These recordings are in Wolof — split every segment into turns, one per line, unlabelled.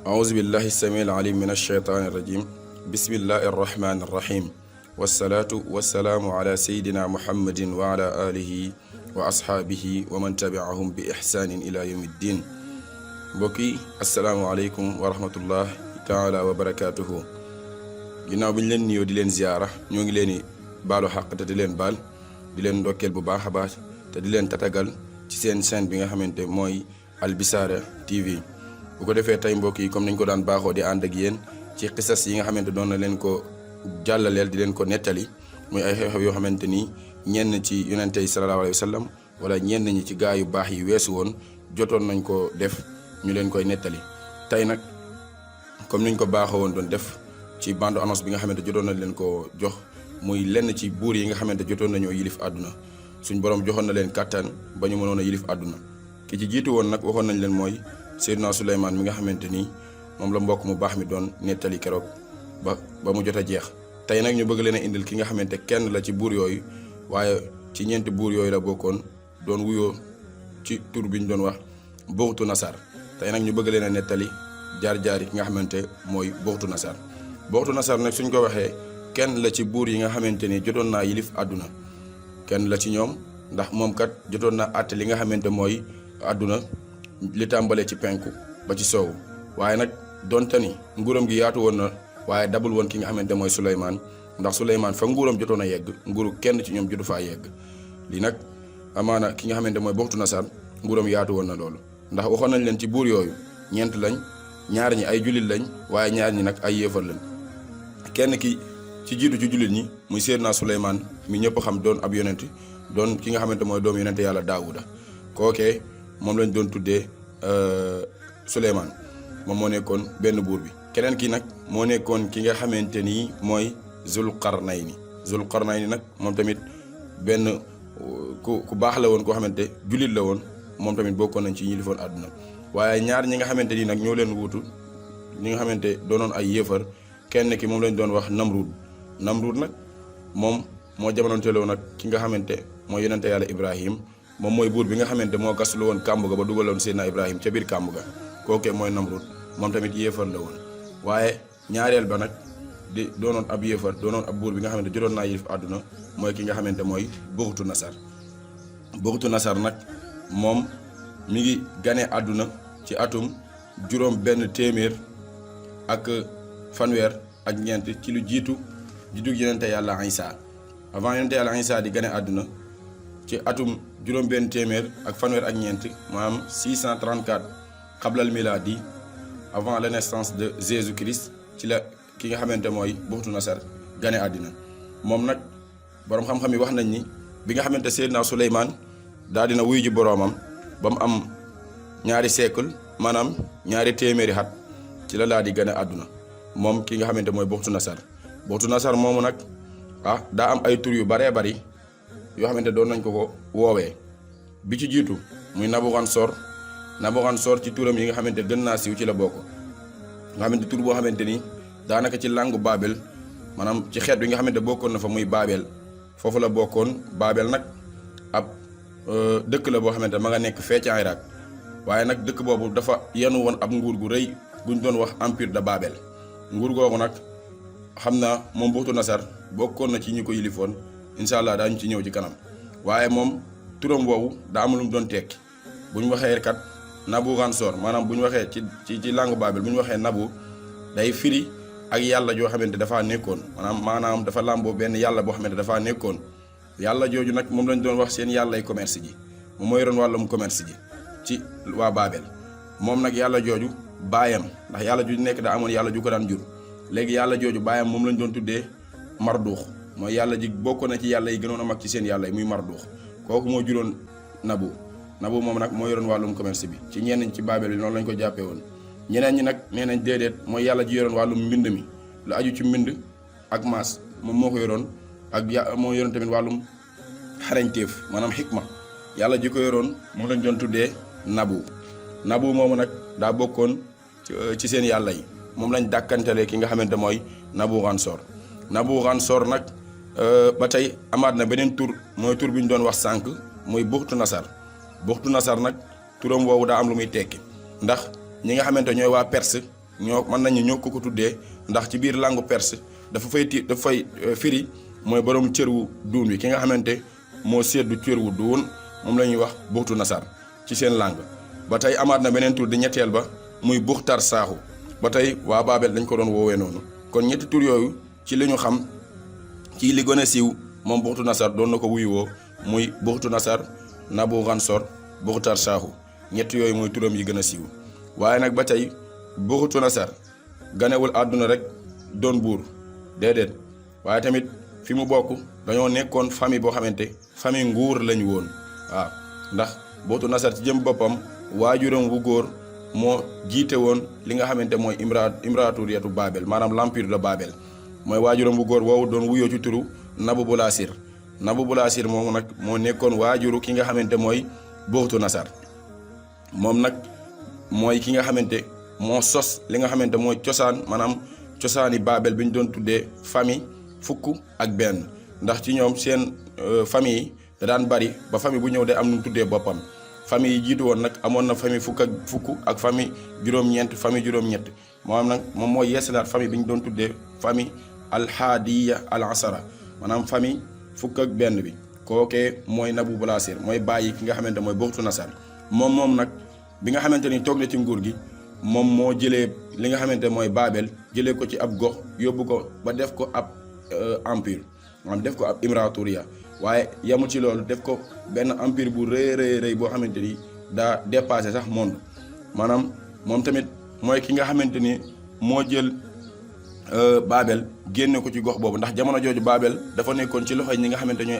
أعوذ بالله السميع العليم من الشيطان الرجيم بسم الله الرحمن الرحيم والصلاة والسلام على سيدنا محمد وعلى آله وأصحابه ومن تبعهم بإحسان إلى يوم الدين بوكي السلام عليكم ورحمة الله تعالى وبركاته ginnaaw bi ñu leen nuyoo di leen ziyaara ñoo ngi leen di baalu xàq te di leen baal di leen ndokkeel bu baax a baax te di leen tatagal ci seen chaîne bi nga xamante mooy Al Bichara TV bu ko defee tey mbokk yi comme nañ ko daan baaxoo di ànd ak yéen ci xisas yi nga xamante doon na leen ko jàllaleel di leen ko nettali muy ay xew-xew yoo xamante ni ñenn ci yonente yi sallallahu alayhi wa sallam wala ñenn ñi ci gaa yu baax yi weesu woon jotoon nañ ko def ñu leen koy nettali tey nag comme niñ ko baaxoo woon doon def ci bande annonce bi nga xamante jotoon nañ leen ko jox muy lenn ci buur yi nga xamante jotoon nañoo yilif àdduna suñ borom joxoon na leen kàttan ba ñu mënoon a yilif àdduna ki ci jiitu woon nag waxoon nañ leen mooy Seydina Souleymane mi nga xamante ni moom la mbokk mu baax mi doon nettali keroog ba mu jot a jeex tey nag ñu bëgg leen a indil ki nga xamante kenn la ci buur yooyu waaye ci ñeenti buur yooyu la bokkoon doon wuyoo ci tur bi ñu doon wax Buxtu Nasar tey nag ñu bëgg leen a nettali jaar-jaar yi ki nga xamante mooy Buxtu Nasar Buxtu Nasar nag suñ ko waxee kenn la ci buur yi nga xamante ni jotoon naa yilif àdduna kenn la ci ñoom ndax moom kat jotoon naa àtte li nga xamante mooy àdduna li tàmbalee ci penku ba ci soowu waaye nag donte ni nguuram gi yaatu woon na waaye dabul woon ki nga xamante mooy Souleymane ndax Souleymane fa nguuram jotoon a yegg nguuru kenn ci ñoom jotu faa yegg li nag amaana ki nga xamante mooy Buxtu Nasar nguuram yaatu woon na loolu ndax waxoon nañ leen ci buur yooyu ñeent lañ ñaar ñi ay jullit lañ waaye ñaar ñi nag ay yéefar lañ kenn ki ci jiitu ci jullit ñi muy Seydina Souleymane mi ñëpp xam doon ab yonent doon ki nga xamante mooy doomu yonente yàlla Daawuda kookee moom lañ doon tuddee Souleymane moom moo nekkoon benn buur bi keneen ki nag moo nekkoon ki nga xamante ni mooy Zulqarnayni nag moom tamit benn ku baax la woon koo xamante jullit la woon moom tamit bokkoon nañ ci ñi lifoon àdduna waaye ñaar ñi nga xamante ni nag ñoo leen wuutu ñi nga xamante doonoon ay yéefar kenn ki moom lañ doon wax Namrud nag moom moo jamonoonteeloo nag ki nga xamante mooy yonente yàlla Ibrahim moom mooy buur bi nga xamante moo gaslu woon kàmb ga ba dugaloon Seydina Ibrahim ca biir kàmb ga kookee mooy Namrud moom tamit yéefar la woon waaye ñaareel ba nag di doonoon ab yéefar doonoon ab buur bi nga xamante jotoon naa yilif àdduna mooy ki nga xamante mooy Buxtu Nasar nag moom mi ngi gane àdduna ci atum juróom benn téeméer ak fanweer ak ñeent ci lu jiitu juddug yonente yàlla Isa avant yonente yàlla Isa di gane àdduna ci atum juróom benn téeméer ak fanweer ak ñeent maanaam 634 xablal miladi avant la naissance de Jésus Christ ci la ki nga xamante mooy Buxtu Nasar gane àddina moom nag boroom xam-xam yi wax nañ ni bi nga xamante Seydina Souleymane daal dina wuyu ji boroomam ba mu am ñaari siècle maanaam ñaari téeméeri xat ci la laa di gane àdduna moom ki nga xamante mooy Buxtu Nasar moomu nag daa am ay tur yu baree bari yoo xamante doon nañ ko woowee bi ci jiitu muy Nabuxansor ci turam yi nga xamante gën naa siiw ci la bokk nga xamante tur boo xamante ni daanaka ci langu Babel maanaam ci xeet bi nga xamante bokkoon na fa muy Babel foofu la bokkoon Babel nag ab dëkk la boo xamante ma nga nekk fee ci Irak waaye nag dëkk boobu dafa yenu woon ab nguur gu rëy guñ doon wax empire de Babel nguur googu nag xam naa moom Buxtu Nasar bokkoon na ci ñi ko yilifoon incha allah daañu ci ñëw ci kanam waaye moom turam woowu daa am lu mu doon tekki bu ñu waxee kat Nabuxansor maanaam bu ñu waxee ci langue Babel bu ñu waxee nabu day firi ak yàlla joo xamante dafaa nekkoon maanaam dafa làmboo benn yàlla boo xamante dafaa nekkoon yàlla jooju nag moom lañ doon wax seen yàllay commerce ji moom moo yoroon wàllum commerce ji ci waa Babel moom nag yàlla jooju baayam ndax yàlla ju nekk daa amoon yàlla ju ko daan jur léegi yàlla jooju baayam moom lañ doon tuddee Marduux mooy yàlla ji bokkoon na ci yàlla yi gënoon a mag ci seen yàlla yi muy Marduux kooku moo juróon Nabu moom nag moo yoroon wàllum commerce bi ci ñenn ñi ci Babel bi noonu lañ ko jàppee woon ñeneen ñi nag nee nañ déedéet mooy yàlla ji yoroon wàllum mbind mi lu aju ci mbind ak maas moom moo ko yoroon ak moo yoroon tamit wàllum xarañteef maanaam xikma yàlla ji ko yoroon moom lañ doon tuddee Nabu moomu nag daa bokkoon ci seen yàlla yi moom lañ dàkkantelee ki nga xamante mooy Nabuxansor nag ba tey amaat na beneen tur mooy tur bi ñu doon wax sànq muy Buxtu Nasar nag turam woowu daa am lu muy tekki ndax ñi nga xamante ñooy waa Perse ñoo mën nañu ñoo ko tuddee ndax ci biir langue perse dafa fay firi mooy borom cër wu duun wi ki nga xamante moo seddu cër wu duun moom la ñuy wax buxtu nasar ci seen langue. ba tey amaat na beneen tur di ñetteel ba muy buxtar saaxu ba tey waa Baabel dañ ko doon woowee noonu. kon ñetti tur yooyu ci li ñu xam ci li gën a siiw moom buxtu nasar doon na ko wuyuwoo muy buxtu nasar, Nabucodonosor, buxtar saaxu ñett yooyu mooy turam yi gën a siiw. waaye nag ba tey buxtu nasar ganewul àdduna rek doon buur déedéet waaye tamit fi mu bokk dañoo nekkoon famille boo xamante famille nguur lañu woon waaw ndax buxtu nasar ci jëm boppam waajuram wu góor moo jiite woon li nga xamante mooy imraturiyatu Babel maanaam l'empire de Babel mooy waajuram wu góor woowu doon wuyoo ci turu Nabubulaasir moom nag moo nekkoon waajuru ki nga xamante mooy buxtu nasar moom nag mooy ki nga xamante moo sos li nga xamante mooy cosaan maanaam cosaani Babel bi ñu doon tuddee famille fukk ak benn ndax ci ñoom seen famille yi da daan bari ba famille bu ñëw day am nu mu tuddee boppam. famille yi jiitu woon nag amoon na famille fukk ak famille juróom-ñeent famille juróom-ñett moom mooy yeesalaat famille bi ñu doon tuddee famille alhaadiya al asara maanaam famille fukk ak benn bi kookee mooy Nabubulaasir mooy bàyyi ki nga xamante mooy buxtu nasar moom nag bi nga xamante ni toog na ci nguur gi moom moo jëlee li nga xamante mooy Babel jëlee ko ci ab gox yóbbu ko ba def ko ab empire maanaam def ko ab imraturiya waaye yamul ci loolu def ko benn empire bu rëy boo xamante ni daa dépassé sax monde maanaam moom tamit mooy ki nga xamante ni moo jël Babel génne ko ci gox boobu ndax jamono jooju Babel dafa nekkoon ci loxoy ñi nga xamante ñooy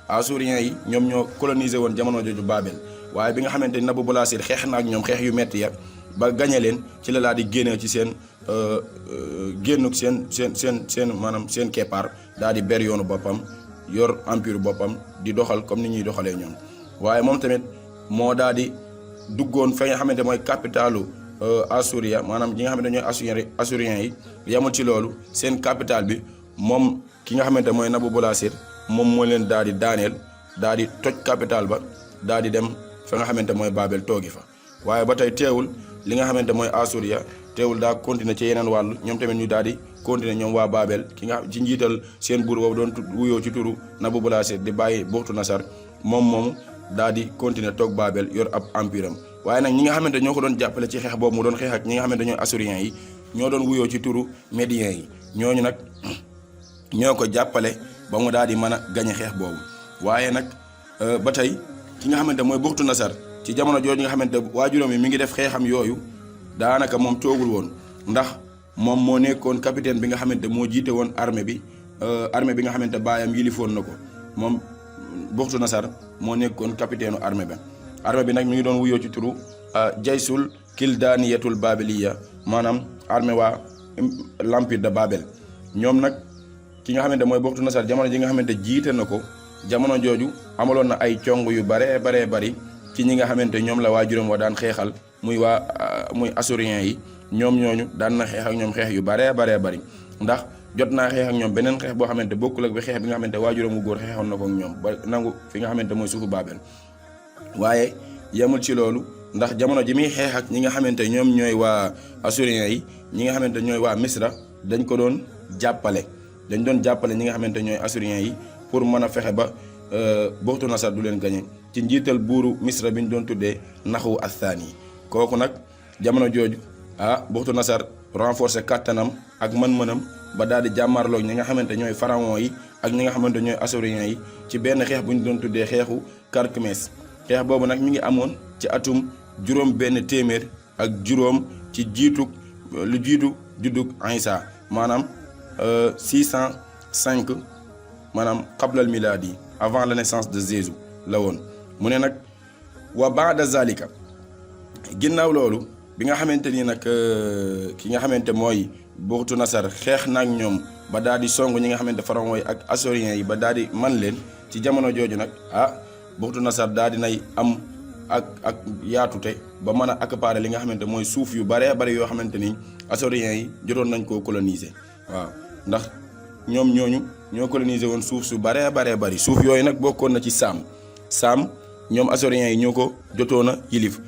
assuriens yi ñoom ñoo coloniser woon jamono jooju Babel waaye bi nga xamante ni Nabubulaasir xeex na ak ñoom xeex yu metti ya ba gañe leen ci la laa di génne ci seen génnuk seen maanaam seen keppaar daal di ber yoonu boppam yor empire boppam di doxal comme ni ñuy doxalee ñoom waaye moom tamit moo daal di duggoon fa nga xamante mooy capitalu Assuria maanaam ñi nga xamante ñooy assuriens yi yamul ci loolu seen capital bi moom ki nga xamante mooy Nabubulaasir moom moo leen daal di daaneel daal di toj capital ba daal di dem fa nga xamante mooy Babel toogi fa waaye ba tey teewul li nga xamante mooy Assuria teewul daa continuer ci yeneen wàllu ñoom tamit ñu daal di continuer ñoom waa Babel ki nga ci njiital seen buur boobu doon wuyoo ci turu Nabubulaasir di bàyyi buxtu nasar moom daal di continuer toog Babel yor ab empire am waaye nag ñi nga xamante ñoo ko doon jàppale ci xeex boobu mu doon xeex ak ñi nga xamante ñooy assuriens yi ñoo doon wuyoo ci turu médiens yi ñooñu nag ñoo ko jàppale ba mu daal di mën a gañe xeex boobu waaye nag ba tey ki nga xamante mooy buxtu nasar ci jamono jooju nga xamante waajuram yi mi ngi def xeexam yooyu daanaka moom toogul woon ndax moom moo nekkoon capitaine bi nga xamante moo jiite woon armée bi nga xamante baayam yilifoon na ko moom buxtu nasar moo nekkoon capitaine u armée bi nag mi ngi doon wuyoo ci turu jaysul kildaaniyatul babiliya maanaam armée waa l'empire de Babel ñoom nag ki nga xamante mooy buxtu nasar jamono ji nga xamante jiite na ko jamono jooju amaloon na ay cong yu baree bari ci ñi nga xamante ñoom la waajuram wa daan xeexal muy assuriens yi ñoom ñooñu daan na xeex ak ñoom xeex yu baree bari ndax jot naa xeex ak ñoom beneen xeex boo xamante bokkul ak bi xeex bi nga xamante waajuram wu góor xeexoon na ko ak ñoom ba nangu fi nga xamante mooy suufu Babel waaye yemul ci loolu ndax jamono ji muy xeex ak ñi nga xamante ñoom ñooy waa assuriens yi ñi nga xamante ñooy waa Misra dañ ko doon jàppale ñi nga xamante ñooy assuriens yi pour mën a fexe ba buxtu nasar du leen gañe ci njiital buuru Misra bi ñu doon tuddee Naxu Athani kooku nag jamono jooju buxtu nasar renforcer kàttanam ak mën-mënam ba daal di jàmmarloog ñi nga xamante ñooy pharaon yi ak ñi nga xamante ñooy assuriens yi ci benn xeex bu ñu doon tuddee xeexu Carchemish xeex boobu nag mi ngi amoon ci atum juróom benn téeméer ak juróom ci lu jiitu juddug Isa maanaam 605 maanaam qablal miladi avant la naissance de Jésus la woon mu ne nag wa baada zalika ginnaaw loolu bi nga xamante ni nag ki nga xamante mooy buxtu nasar xeex naag ñoom ba daal di song ñi nga xamante pharaon yi ak assuriens yi ba daal di man leen ci jamono jooju nag buxtu nasar daal di nay am ak yaatute ba mën a accaparer li nga xamante mooy suuf yu baree bari yoo xamante ni assuriens yi jotoon nañ koo coloniser waaw ndax ñoom ñooñu ñoo coloniser woon suuf su baree bari suuf yooyu nag bokkoon na ci saam ñoom assuriens yi ñoo ko jotoon a yilif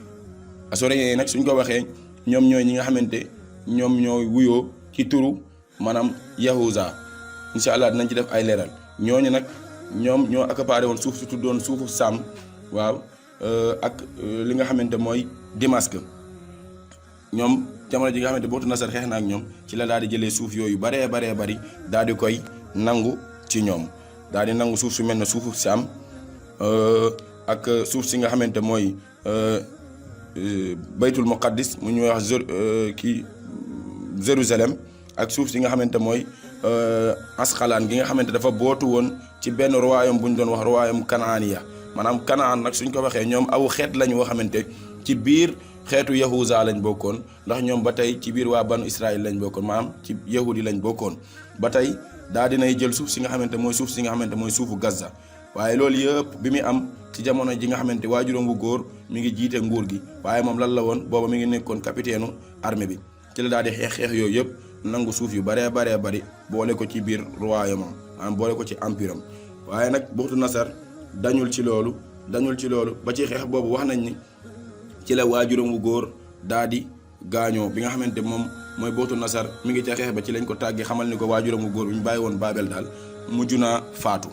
assuriens yi nag suñ ko waxee ñoom ñooy ñi nga xamante ñoom ñoo wuyoo ci turu maanaam Yahuza incha allah dinañ ci def ay leeral ñooñu nag ñoom ñoo accaparé woon suuf si tuddoon suufu Saam waaw ak li nga xamante mooy Damas ñoom jamono ji nga xamante Buxtu Nasar xeex na ak ñoom ci la daal di jëlee suuf yooyu baree bari daal di koy nangu ci ñoom daal di nangu suuf su mel ne suufu Saam ak suuf si nga xamante mooy baytul muqaddis mu ñuy wax Jérusalem ak suuf si nga xamante mooy Asqalaan gi nga xamante dafa bootu woon ci benn royaume bu ñu doon wax royaume Kanaaniya maanaam Kanaan nag suñ ko waxee ñoom aw xeet lañu woo xamante ci biir xeetu Yahuza lañ bokkoon ndax ñoom ba tey ci biir waa banu Israël lañ bokkoon maanaam ci yahudi lañ bokkoon ba tey daa dinay jël suuf si nga xamante mooy suuf si nga xamante mooy suufu Gaza waaye loolu yëpp bi muy am ci jamono ji nga xamante waajuram bu góor mi ngi jiite nguur gi waaye moom lan la woon booba mi ngi nekkoon capitaine armée bi ci la daal di xeex yooyu yëpp nangu suuf yu baree bari boole ko ci biir royaume am boole ko ci empire am waaye nag Buxtu Nasar dañul ci loolu ba ci xeex boobu wax nañ ni ci la waajuram bu góor daa di gaañoo bi nga xamante moom mooy Buxtu Nasar mi ngi ca xeex ba ci lañ ko tàggee xamal ni ko waajuram bu góor bu ñu bàyyi woon Babel daal mujj naa faatu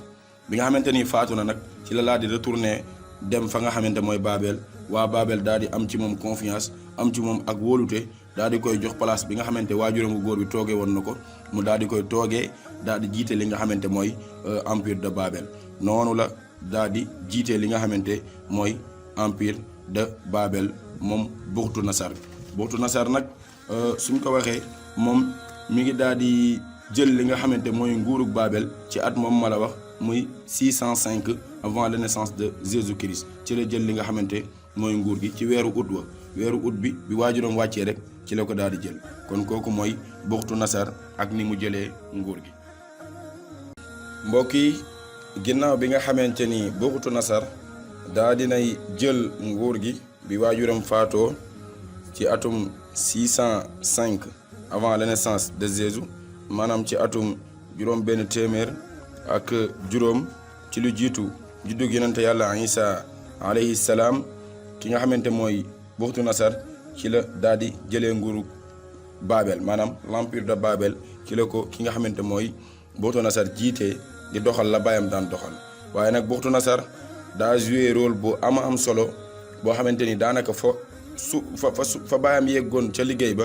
bi nga xamante ni faatu na nag ci la laa di retourné dem fa nga xamante mooy Babel waa Babel daal di am ci moom confiance am ci moom ak wóolute daal di koy jox place bi nga xamante waajuram bu góor bi toogee woon na ko mu daal di koy toogee daal di jiite li nga xamante mooy empire de Babel noonu la daal di jiite li nga xamante mooy empire de Babel moom Buxtu Nasar nag suñ ko waxee moom mi ngi daal di jël li nga xamante mooy nguurug Babel ci at moom ma la wax muy 605 avant la naissance de Jésus-Christ ci la jël li nga xamante mooy nguur gi ci weeru août bi waajuram wàccee rek ci la ko daal di jël kon kooku mooy Buxtu Nasar ak ni mu jëlee nguur gi. mbokk yi ginnaaw bi nga xamante ni Buxtu Nasar daa dinay jël nguur gi bi waajuram faatoo ci atum 605 avant la naissance de Jésus maanaam ci atum juróom benn téeméer ak juróom ci lu jiitu juddug yonente yàlla Isa alayhi salaam ki nga xamante mooy Buxtu Nasar ci la daal di jëlee nguuru Babel maanaam l'empire de Babel ci la ko ki nga xamante mooy Buxtu Nasar jiite di doxal la baayam daan doxal waaye nag Buxtu Nasar daa joué rôle bu am solo boo xamante ni daanaka fa baayam yeggoon ca liggéey ba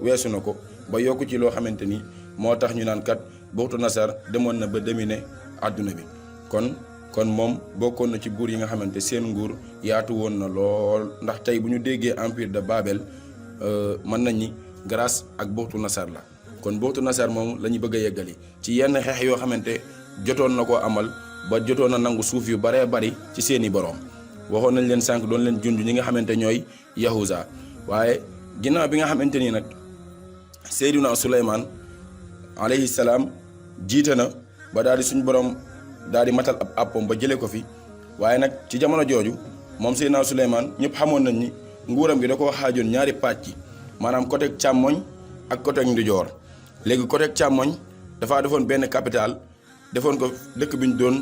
weesu na ko ba yokku ci loo xamante ni moo tax ñu naan kat Buxtu Nasar demoon na ba dominer àdduna bi kon moom bokkoon na ci buur yi nga xamante seen nguur yaatu woon na lool ndax tey bu ñu déggee empire de Babel mën nañ ni grâce ak Buxtu Nasar la kon Buxtu Nasar moom la ñu bëgg a yeggali ci yenn xeex yoo xamante jotoon na koo amal ba jotoon na nangu suuf yu baree bari ci seeni boroom waxoon nañ leen sànq doon leen junj ñi nga xamante ñooy Yahuza waaye ginnaaw bi nga xamante ni nag Seydina Suleymaan alayhi salaam jiite na ba daal di suñ borom daal di matal ab àppam ba jëlee ko fi waaye nag ci jamono jooju moom Seydina Suleymaan ñëpp xamoon nañ ni nguuram gi da koo xaajoon ñaari pàcc maanaam côté càmmoñ ak côté ndijoor léegi côté càmmoñ dafaa defoon benn capital defoon ko dëkk bi ñu doon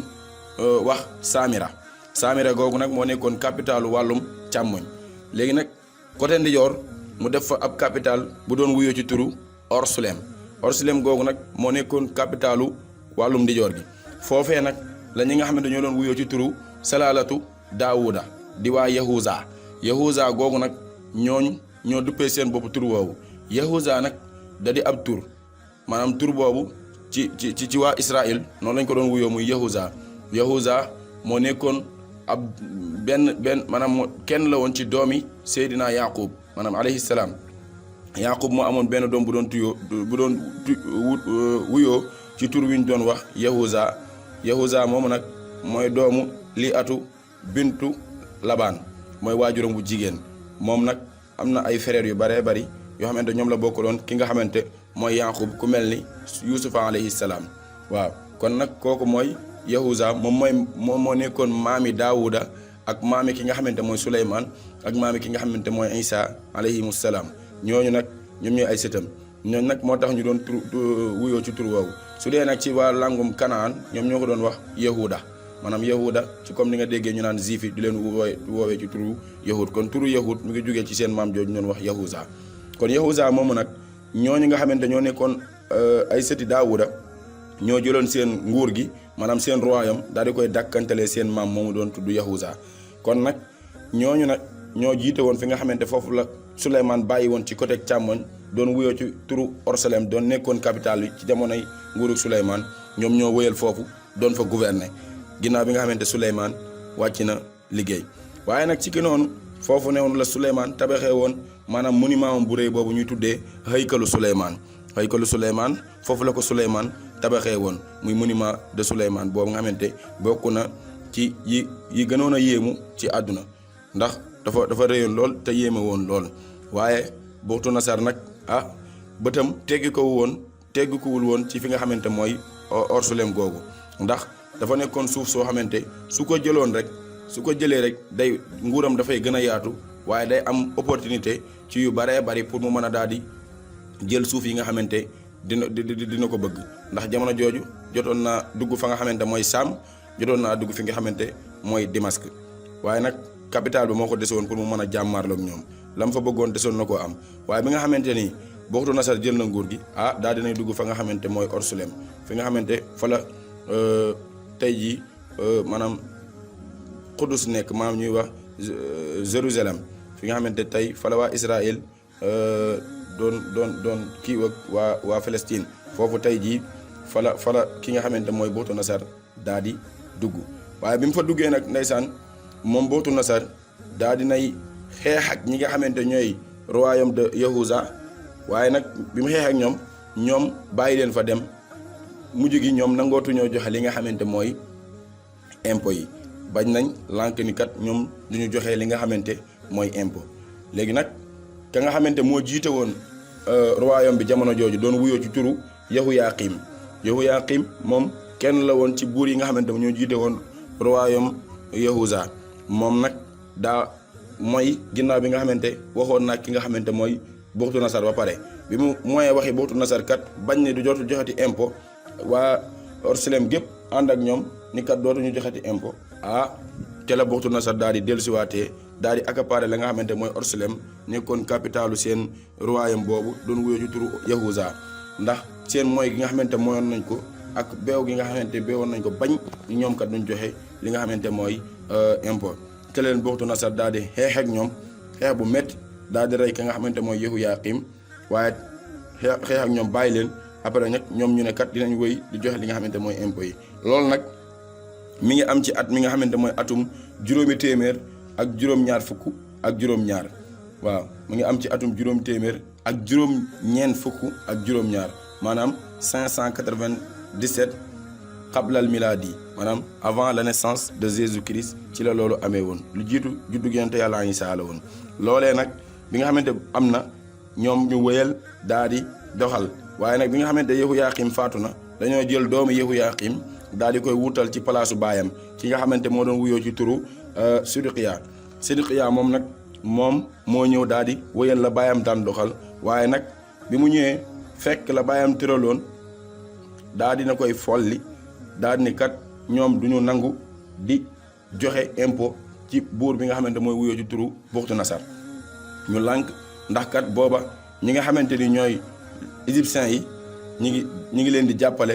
wax Saamira googu nag moo nekkoon capitalu wàllum càmmoñ léegi nag côté ndijoor mu def fa ab capital bu doon wuyoo ci turu Orsulem googu nag moo nekkoon capitalu wàllum ndijoor gi foofee nag la ñi nga xamante ñoo doon wuyoo ci turu Salaalatu Daawuda di waa Yahuza googu nag ñoo duppee seen bopp tur woowu Yahuza nag da di ab tur maanaam tur boobu ci waa Israël noonu lañ ko doon wuyoo muy Yahuza moo nekkoon ab benn maanaam kenn la woon ci doomi Seydina Yaqub maanaam alayhi salaam Yaqub moo amoon benn doom bu doon wuyoo ci tur wi ñu doon wax Yahuza moomu nag mooy doomu li atu bintu Labaan mooy waajuram bu jigéen moom nag am na ay frères yu baree bari yoo xamante ñoom la bokkaloon ki nga xamante mooy Yaqub ku mel ni Yuusufa alayhi salaam waaw kon nag kooku mooy Yahuza moom moo nekkoon maami Daawuda ak maami ki nga xamante mooy Suleymaan ak maami ki nga xamante mooy Isa alayhimu salaam ñooñu nag ñoom ñooy ay sëtam ñooñu nag moo tax ñu doon wuyoo ci tur woowu su dee nag ci waa langum Kanaan ñoom ñoo ko doon wax Yahuda maanaam Yahuda ci comme ni nga déggee ñu naan juif yi di leen woowee ci turu Yahud kon turu Yahud mi ngi jógee ci seen maam jooju ñu doon wax Yahuza kon Yahuza moomu nag ñooñu nga xamante ñoo nekkoon ay sëti Daawuda ñoo jëloon seen nguur gi maanaam seen royaume daal di koy dàkkantalee seen maam moomu doon tudd Yahuza. kon nag ñooñu nag ñoo jiite woon fi nga xamante foofu la Souleymane bàyyi woon ci côté càmmoñ doon wuyoo ci turu Orsalem doon nekkoon capitale bi ci jamonoy nguuru Souleymane ñoom ñoo wëyal foofu doon fa gouverner ginnaaw bi nga xamante Souleymane wàcc na liggéey. waaye nag ci ki noonu foofu ne woon la Souleymane tabaxee woon maanaam monument bu rëy boobu ñuy tuddee haykalu Souleymane foofu la ko Souleymane tabaxee woon muy monument de Souleymane boobu nga xamante bokk na ci yi gënoon a yéemu ci àdduna ndax dafa rëyoon lool te yéeme woon lool. waaye Buxtu Nasar nag bëtam teggikuwul woon ci fi nga xamante mooy Orsulem googu ndax dafa nekkoon suuf soo xamante su ko jëlee rek day nguuram dafay gën a yaatu waaye day am opportunité ci yu baree bari pour mu mën a daal di jël suuf yi nga xamante dina ko bëgg ndax jamono jooju jotoon naa dugg fa nga xamante mooy Saam jotoon naa dugg fi nga xamante mooy Dimask waaye nag capital bi moo ko desewoon pour mu mën a jàmmaarloog ñoom la mu fa bëggoon desoon na koo am waaye bi nga xamante ni Buxtu Nasar jël na nguur gi daal dinay dugg fa nga xamante mooy Orsulem fi nga xamante fa la tey jii maanaam Qudus nekk maanaam ñuy wax Jérusalem fi nga xamante tey fa la waa Israël doon kii ak waa Palestine foofu tey jii fa la ki nga xamante mooy Buxtu Nasar daal di dugg. waaye bi mu fa duggee nag ndeysaan moom Buxtu Nasar daal dinay xeex ak ñi nga xamante ñooy royaume de Yahuza waaye nag bi mu xeex ak ñoom bàyyi leen fa dem mujj gi ñoom nangootu ñoo joxe li nga xamante mooy impôt yi bañ nañ lànk ni kat ñoom du ñu joxe li nga xamante mooy impôt. léegi nag ka nga xamante moo jiite woon royaume bi jamono jooju doon wuyoo ci turu Yahuyaaqim moom kenn la woon ci buur yi nga xamante ñoo jiite woon royaume Yahuza moom nag daa mooy ginnaaw bi nga xamante waxoon naa ki nga xamante mooy Buxtu Nasar ba pare bi mu mooy waxi Buxtu Nasar kat bañ ne du dootu joxati impôt waa Orsulem gépp ànd ak ñoom ni kat dootuñu joxati impôt te la Buxtu Nasar daal di dellusiwaatee daal di accaparer la nga xamante mooy Orsulem nekkoon capitalu seen royaume boobu doon wuyoo ci turu Yahuza ndax seen mooy gi nga xamante mooyoon nañ ko ak beew gi nga xamante beewoon nañ ko bañ ñoom kat duñ joxe li nga xamante mooy impôt te leen Buxtu Nasar daal di xeex ak ñoom xeex bu métti daal di rey ka nga xamante mooy Yahuyaaqim waaye xeex ak ñoom bàyyi leen après nag ñoom ñu ne kat dinañ wéy di joxe li nga xamante mooy impôt yi. loolu nag mi ngi am ci at mi nga xamante mooy atum 800 ak juróom-ñaar fukk ak juróom-ñaar waaw mu ngi am ci atum 800 ak juróom-ñeent fukk ak juróom-ñaar maanaam 597 qablal miladi maanaam avant la naissance de Jésus-Christ ci la loolu amee woon lu jiitu juddu yonent Yàlla Isaa la woon. loolee nag bi nga xamante am na ñoom ñu wéyal daal di doxal waaye nag bi nga xamante Yahuyaaqim faatu na dañoo jël doomu Yahuyaaqim daal di koy wutal ci palaasu baayam ki nga xamante moo doon wuyoo ci turu Sidqiya moom nag moom moo ñëw daal di wéyal la baayam daan doxal waaye nag bi mu ñëwee fekk la baayam tëraloon daal dina koy folli daal di ni kat ñoom du ñu nangu di joxe impôt ci buur bi nga xamante mooy wuyoo ci turu Buxtu Nasar ñu lànk ndax kat booba ñi nga xamante ni ñooy égyptiens yi ñi ngi leen di jàppale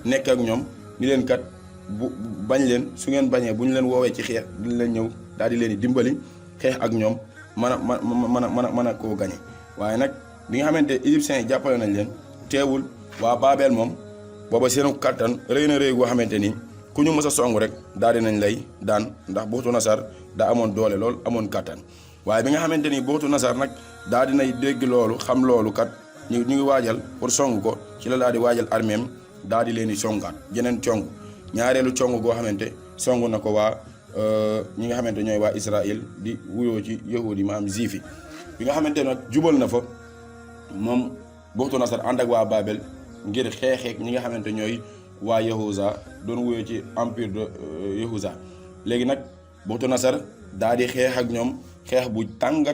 nekk ak ñoom ni leen kat bu bañ leen su ngeen bañee bu ñu leen woowee ci xeex di leen ñëw daal di leen di dimbali xeex ak ñoom mën a koo gañe waaye nag bi nga xamante égyptiens yi jàppale nañ leen teewul waa Babel moom booba seenu kattan rëy na rëy goo xamante ni ku ñu mës a song rek daal di nañ lay daan ndax Buxtu Nasar daa amoon doole lool amoon kattan waaye bi nga xamante ni Buxtu Nasar nag daal di nay dégg loolu xam loolu kat ñu ngi waajal pour song ko ci la daal di waajal arméem daal di leen di songaat jeneen cong ñaareelu cong goo xamante song na ko waa ñi nga xamante ñooy waa Israël di wuyoo ci yahudi ma am juif yi bi nga xamante nag jubal na fa moom Buxtu Nasar ànd ak waa Babel ngir xeexeek ñi nga xamante ñooy waa Yahuza doon wuyoo ci empire de Yahuza léegi nag Buxtu Nasar daal di xeex ak ñoom xeex bu tàng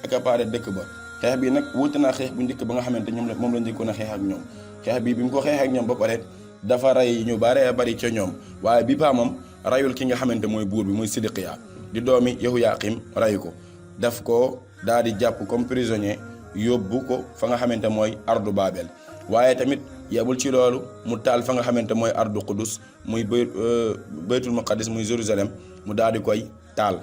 accaparé dëkk ba xeex bi nag wuute naa xeex bu njëkk ba nga xamante ñoom moom la njëkkoon a xeex ak ñoom xeex bi mu ko xeex ak ñoom ba pare dafa rey ñu bare bari ca ñoom waaye bi paa moom rayul ki nga xamante mooy buur bi muy Sidqiya di doomi Yahuyaaqim ray ko daf ko daal di jàpp comme prisonnier yóbbu ko fa nga xamante mooy ardu Babel. waaye tamit yebul ci loolu mu taal fa nga xamante mooy ardu Qudus muy baytul maqadis muy Jérusalem mu daal di koy taal.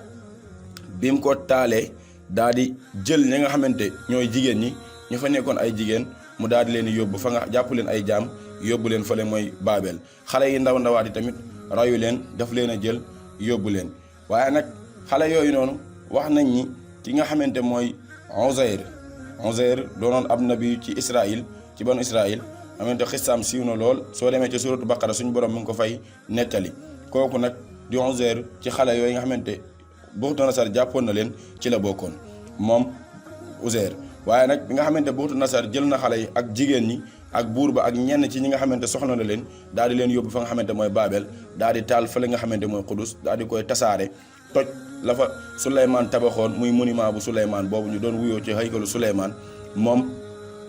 bi mu ko taalee daal di jël ñi nga xamante ñooy jigéen ñi ñu fa nekkoon ay jigéen mu daal di leen yóbbu fa nga jàpp leen ay jaam yóbbu leen fële mooy Babel. xale yi ndaw ndawaat yi tamit rayu leen daf leen a jël yóbbu leen. waaye nag xale yooyu noonu wax nañ ni ki nga xamante mooy Uzayr doonoon ab nabi ci Israël ci banu Israël xamante xisaam siiw na lool soo demee ci suratu Baqara suñu borom mu ngi ko fay nettali. kooku nag di Uzayr ci xale yooyu nga xamante Buxtu-Nasar jàppoon na leen ci la bokkoon moom Uzayr. waaye nag bi nga xamante Buxtu-Nasar jël na xale yi ak jigéen ñi ak buur ba ak ñenn ci ñi nga xamante soxla na leen daal di leen yóbbu fa nga xamante mooy Babel daal di taal fële nga xamante mooy Qudus daal di koy tasaare toj la fa Souleymane tabaxoon muy monument bu Souleymane boobu ñu doon wuyoo ci haykalu Souleymane moom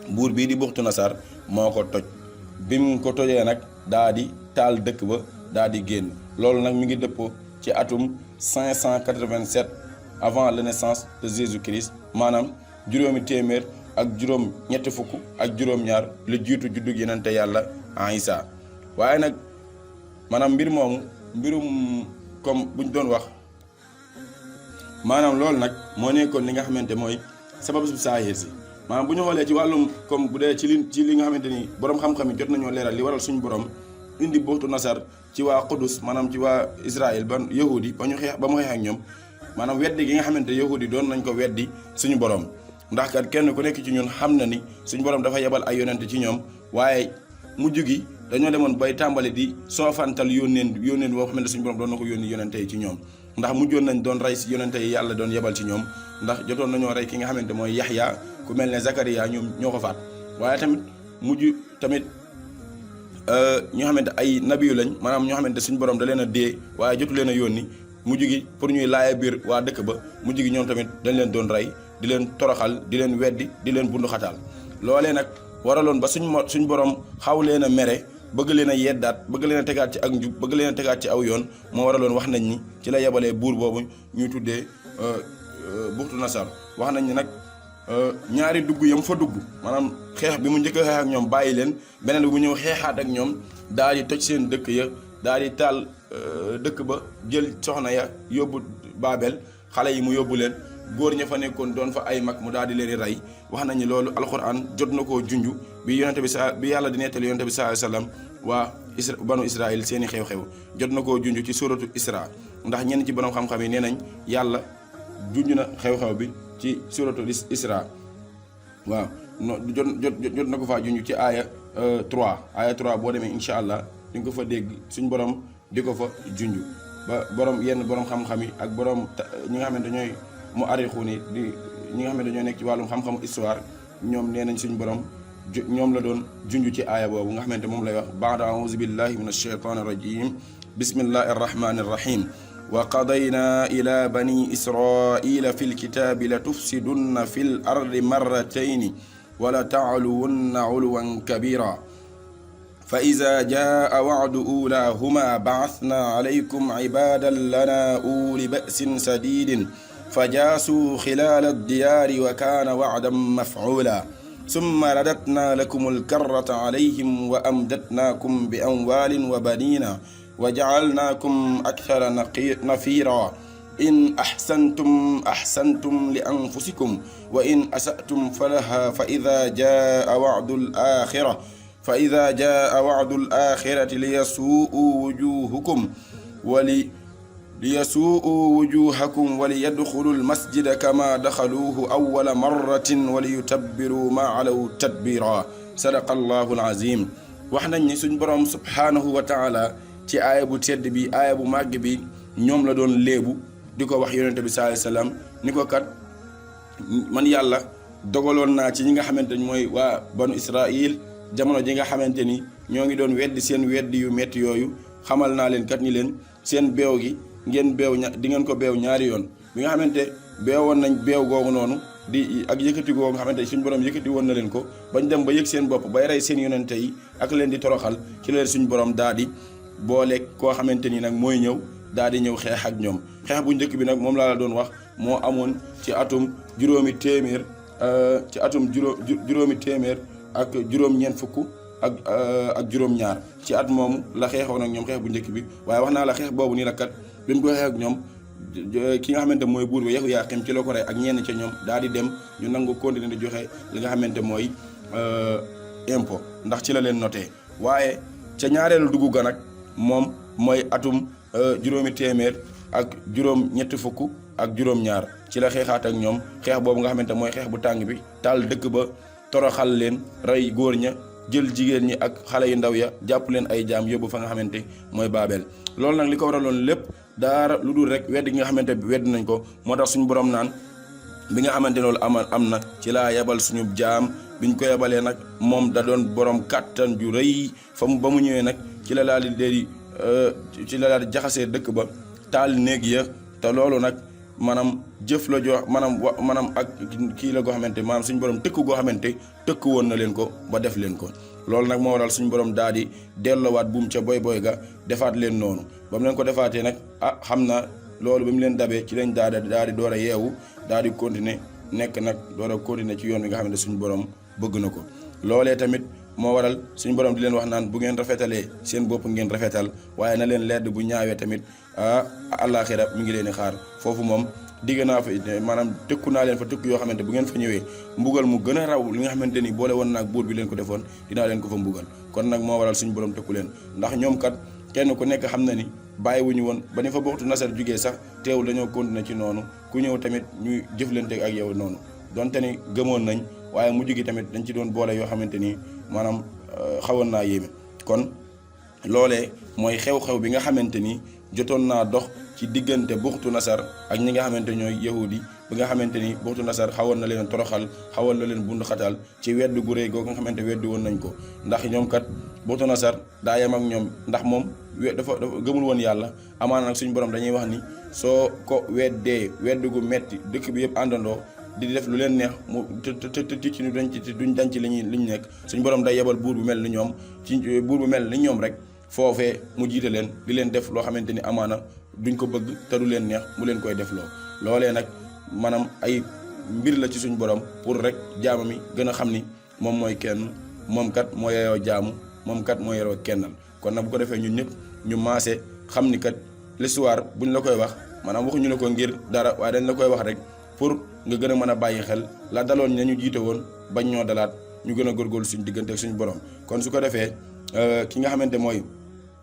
buur bii di Buxtu-Nasar moo ko toj. bi mu ko tojee nag daal di taal dëkk ba daal di génn. loolu nag mi ngi dëppoo ci atum 587 avant la naissance de Jésus-Christ maanaam juróomi téeméer ak juróom ñetti fukk ak juróom-ñaar lu jiitu juddug yonente yàlla Isa. waaye nag maanaam mbir moomu mbirum comme buñ doon wax maanaam loolu nag moo nekkoon li nga xamante mooy sabab su saahir si. maanaam bu ñu xoolee ci wàllum comme bu dee ci li nga xamante ni borom xam-xam yi jot nañoo leeral li waral suñu borom indi Buxtu-Nasar ci waa Qudus maanaam ci waa Israël ba yahudi ba mu xeex ak ñoom maanaam weddi gi nga xamante yahudi doon nañ ko weddi suñu borom. ndax kat kenn ku nekk ci ñun xam na ni suñu borom dafa yebal ay yonente ci ñoom waaye mujj gi dañoo demoon bay tàmbali di soofantal yónneen boo xamante suñu borom doon na ko yónni yonente yi ci ñoom. ndax mujjoon nañ doon rey si yonente yi yàlla doon yebal ci ñoom ndax jotoon nañoo rey ki nga xamante mooy Yaxya ku mel ne Zakariya ñoom ñoo ko faat. waaye tamit mujj tamit ñoo xamante ay nabiyu lañ maanaam ñoo xamante suñu borom da leen a dee waaye jotu leen a yónni mujj gi pour ñuy laaya biir waa dëkk ba mujj gi ñoom tamit dañ leen doon rey di leen toroxal di leen weddi di leen bundu xataal. loolee nag waraloon ba suñ borom xaw leen a mere bëgg leen a yeddaat bëgg leen a tegaat ci ak njub bëgg leen a tegaat ci aw yoon moo waraloon wax nañ ni ci la yebalee buur boobu ñuy tuddee Buxtu-Nasar. wax nañ ni nag ñaari dugg yam fa dugg maanaam xeex bi mu njëkk a xeex ak ñoom bàyyi leen beneen bi mu ñëw xeexaat ak ñoom daal di toj seen dëkk ya daal di taal dëkk ba jël soxna ya yóbbu Babel xale yi mu yóbbu leen góor ña fa nekkoon doon fa ay mag mu daal di leen di rey. wax nañu loolu alquran jot na koo junj bi yonente bi yàlla di nettali yonente bi sallallahu alayhi wasallam waa banu Israël seeni xew-xew jot na koo junj ci suratu Isra. ndax ñenn ci borom xam-xam yi nee nañ yàlla junj na xew-xew bi ci suratu Isra. waaw jot na ko faa junj ci aaya 3 boo demee incha allah di nga ko fa dégg suñ borom di ko fa junj ba yenn borom xam-xam yi ak borom ñi nga xamante ñooy mu arixu ni di ñi nga xamante ñoo nekk ci wàllum xam-xamu histoire ñoom nee nañ suñ borom ñoom la doon junj ci aaya boobu nga xamante moom lay wax baada auzu billahi min alshaytani irrajim bismillahi arrahmani irrahim wa qadayna ila bani israila fi lkitabi la tufsidunna fi l ardi marratayni wala taaluwunna uluwan kabira fa ida jaa wacdu ulahuma bacatna calaykum cibadan lana uli ba'sin sadidin فجاسوا خلال الديار وكان وعدا مفعولا ثم رددنا لكم الكرة عليهم وأمددناكم بأموال وبنين وجعلناكم أكثر نفيرا إن أحسنتم لأنفسكم وإن أسأتم فلها فإذا جاء وعد الآخرة ليسوءوا وجوهكم وليدخلوا المسجد كما دخلوه أول مرة وليتبروا ما علوا تتبيرا صدق الله العظيم. wax nañ ni suñ borom subhanahu wa taala ci aaya bu tedd bi aaya bu màgg bi ñoom la doon léebu di ko wax yonente bi sallallahu alayhi wasallam ni ko kat man yàlla dogaloon naa ci ñi nga xamante ni mooy waa banu Israël jamono ji nga xamante ni ñoo ngi doon weddi seen weddi yu metti yooyu xamal naa leen kat ni leen seen beew gi ngeen beew di ngeen ko beew ñaari yoon bi nga xamante beewoon nañ beew googu noonu di ak yëkkati googu nga xamante suñu borom yëkkati woon na leen ko bañ dem ba yëg seen bopp bay rey seen yonente yi ak leen di toroxal ci leen suñu borom daal di boole koo xamante ni nag mooy ñëw daal di ñëw xeex ak ñoom. xeex bu njëkk bi nag moom laa la doon wax moo amoon ci atum juróomi téeméer ci atum juróomi téeméer ak juróom-ñeent fukk ak juróom-ñaar ci at moomu la xeexoon ak ñoom xeex bu njëkk bi. waaye wax naa la xeex boobu nii la kat bi mu ko xeex ak ñoom ki nga xamante mooy buur bi Yaxuyaaqiim ci la ko rey ak ñenn ca ñoom daal di dem ñu nangu continuer di joxe li nga xamante mooy impôt ndax ci la leen noté. waaye ca ñaareelu dugg ga nag moom mooy atum juróomi téeméer ak juróom-ñetti fukk ak juróom-ñaar ci la xeexaat ak ñoom xeex boobu nga xamante mooy xeex bu tàng bi taal dëkk ba toroxal leen rey góor ña jël jigéen ñi ak xale yu ndaw ya jàpp leen ay jaam yóbbu fa nga xamante mooy Baabel. loolu nag li ko waraloon lépp daara lu dul rek wedd gi nga xamante bi wedd nañ ko moo tax suñu borom naan bi nga xamante loolu am na ci laa yebal suñu jaam biñ ko yebalee nag moom da doon borom kàttan ju rëy ba mu ñëwee nag ci la daal di jaxasee dëkk ba taal néeg ya te loolu nag maanaam jëf la joo maanaam ak kii la goo xamante maanaam suñu borom tëkk goo xamante tëkk woon na leen ko ba def leen ko. loolu nag moo waral suñu borom daal di delloowaat buum ca boy ga defaat leen noonu ba mu leen ko defaatee nag xam na loolu ba mu leen dabee ci lañ daal di door a yeewu daal di continuer nekk nag door a continuer ci yoon wi nga xamante suñu borom bëgg na ko. loolee tamit moo waral suñu borom di leen wax naan bu ngeen rafetalee seen bopp ngeen rafetal waaye na leen ledd bu ñaawee tamit àllaaxira mi ngi leen di xaar foofu moom digg naa fa maanaam tëkku naa leen fa tëkku yoo xamante bu ngeen fa ñëwee mbugal mu gën a raw li nga xamante ni boole woon naag buur bi leen ko defoon dinaa leen ko fa mbugal. kon nag moo waral suñu borom tëkku leen ndax ñoom kat kenn ku nekk xam na ni bàyyiwuñu woon ba ni fa Buxtu Nasar jugee sax teewul dañoo continuer ci noonu ku ñëw tamit ñuy jëflante ak yow noonu donte ni gëmoon nañ waaye mujj gi tamit dañ ci doon boole yoo xamante ni maanaam xawoon naa yéeme. kon loolee mooy xew-xew bi nga xamante ni jotoon naa dox ci diggante Buxtu Nasar ak ñi nga xamante ñooy yahudi bi nga xamante ni Buxtu Nasar xawoon na leen toroxal xawoon na leen bund xatal ci weddu gu réy googu nga xamante weddi woon nañ ko ndax ñoom kat Buxtu Nasar daa yem ak ñoom ndax moom dafa gëmul woon yàlla. amaana nag suñu borom dañuy wax ni soo ko weddee weddu gu metti dëkk bi yëpp àndandoo di def lu leen neex mu te ci duñ dañ ci liñ nekk suñu borom day yebal buur bu mel ni ñoom buur bu mel ni ñoom rek foofee mu jiite leen di leen def loo xamante ni amaana duñ ko bëgg te du leen neex mu leen koy def loolee nag maanaam ay mbir la ci suñu borom pour rek jaama mi gën a xam ni moom mooy kenn moom kat moo yeyoo jaamu moom kat moo yeroo kennal. kon nag bu ko defee ñun ñëpp ñu maase xam ni kat l'histoire buñ la koy wax maanaam waxuñu la ko ngir dara waaye dañ la koy wax rek pour nga gën a mën a bàyyi xel la daloon ña ñu jiite woon bañ ñoo dalaat ñu gën a góorgóorlu suñu diggante ak suñu borom. kon su ko defee ki nga xamante mooy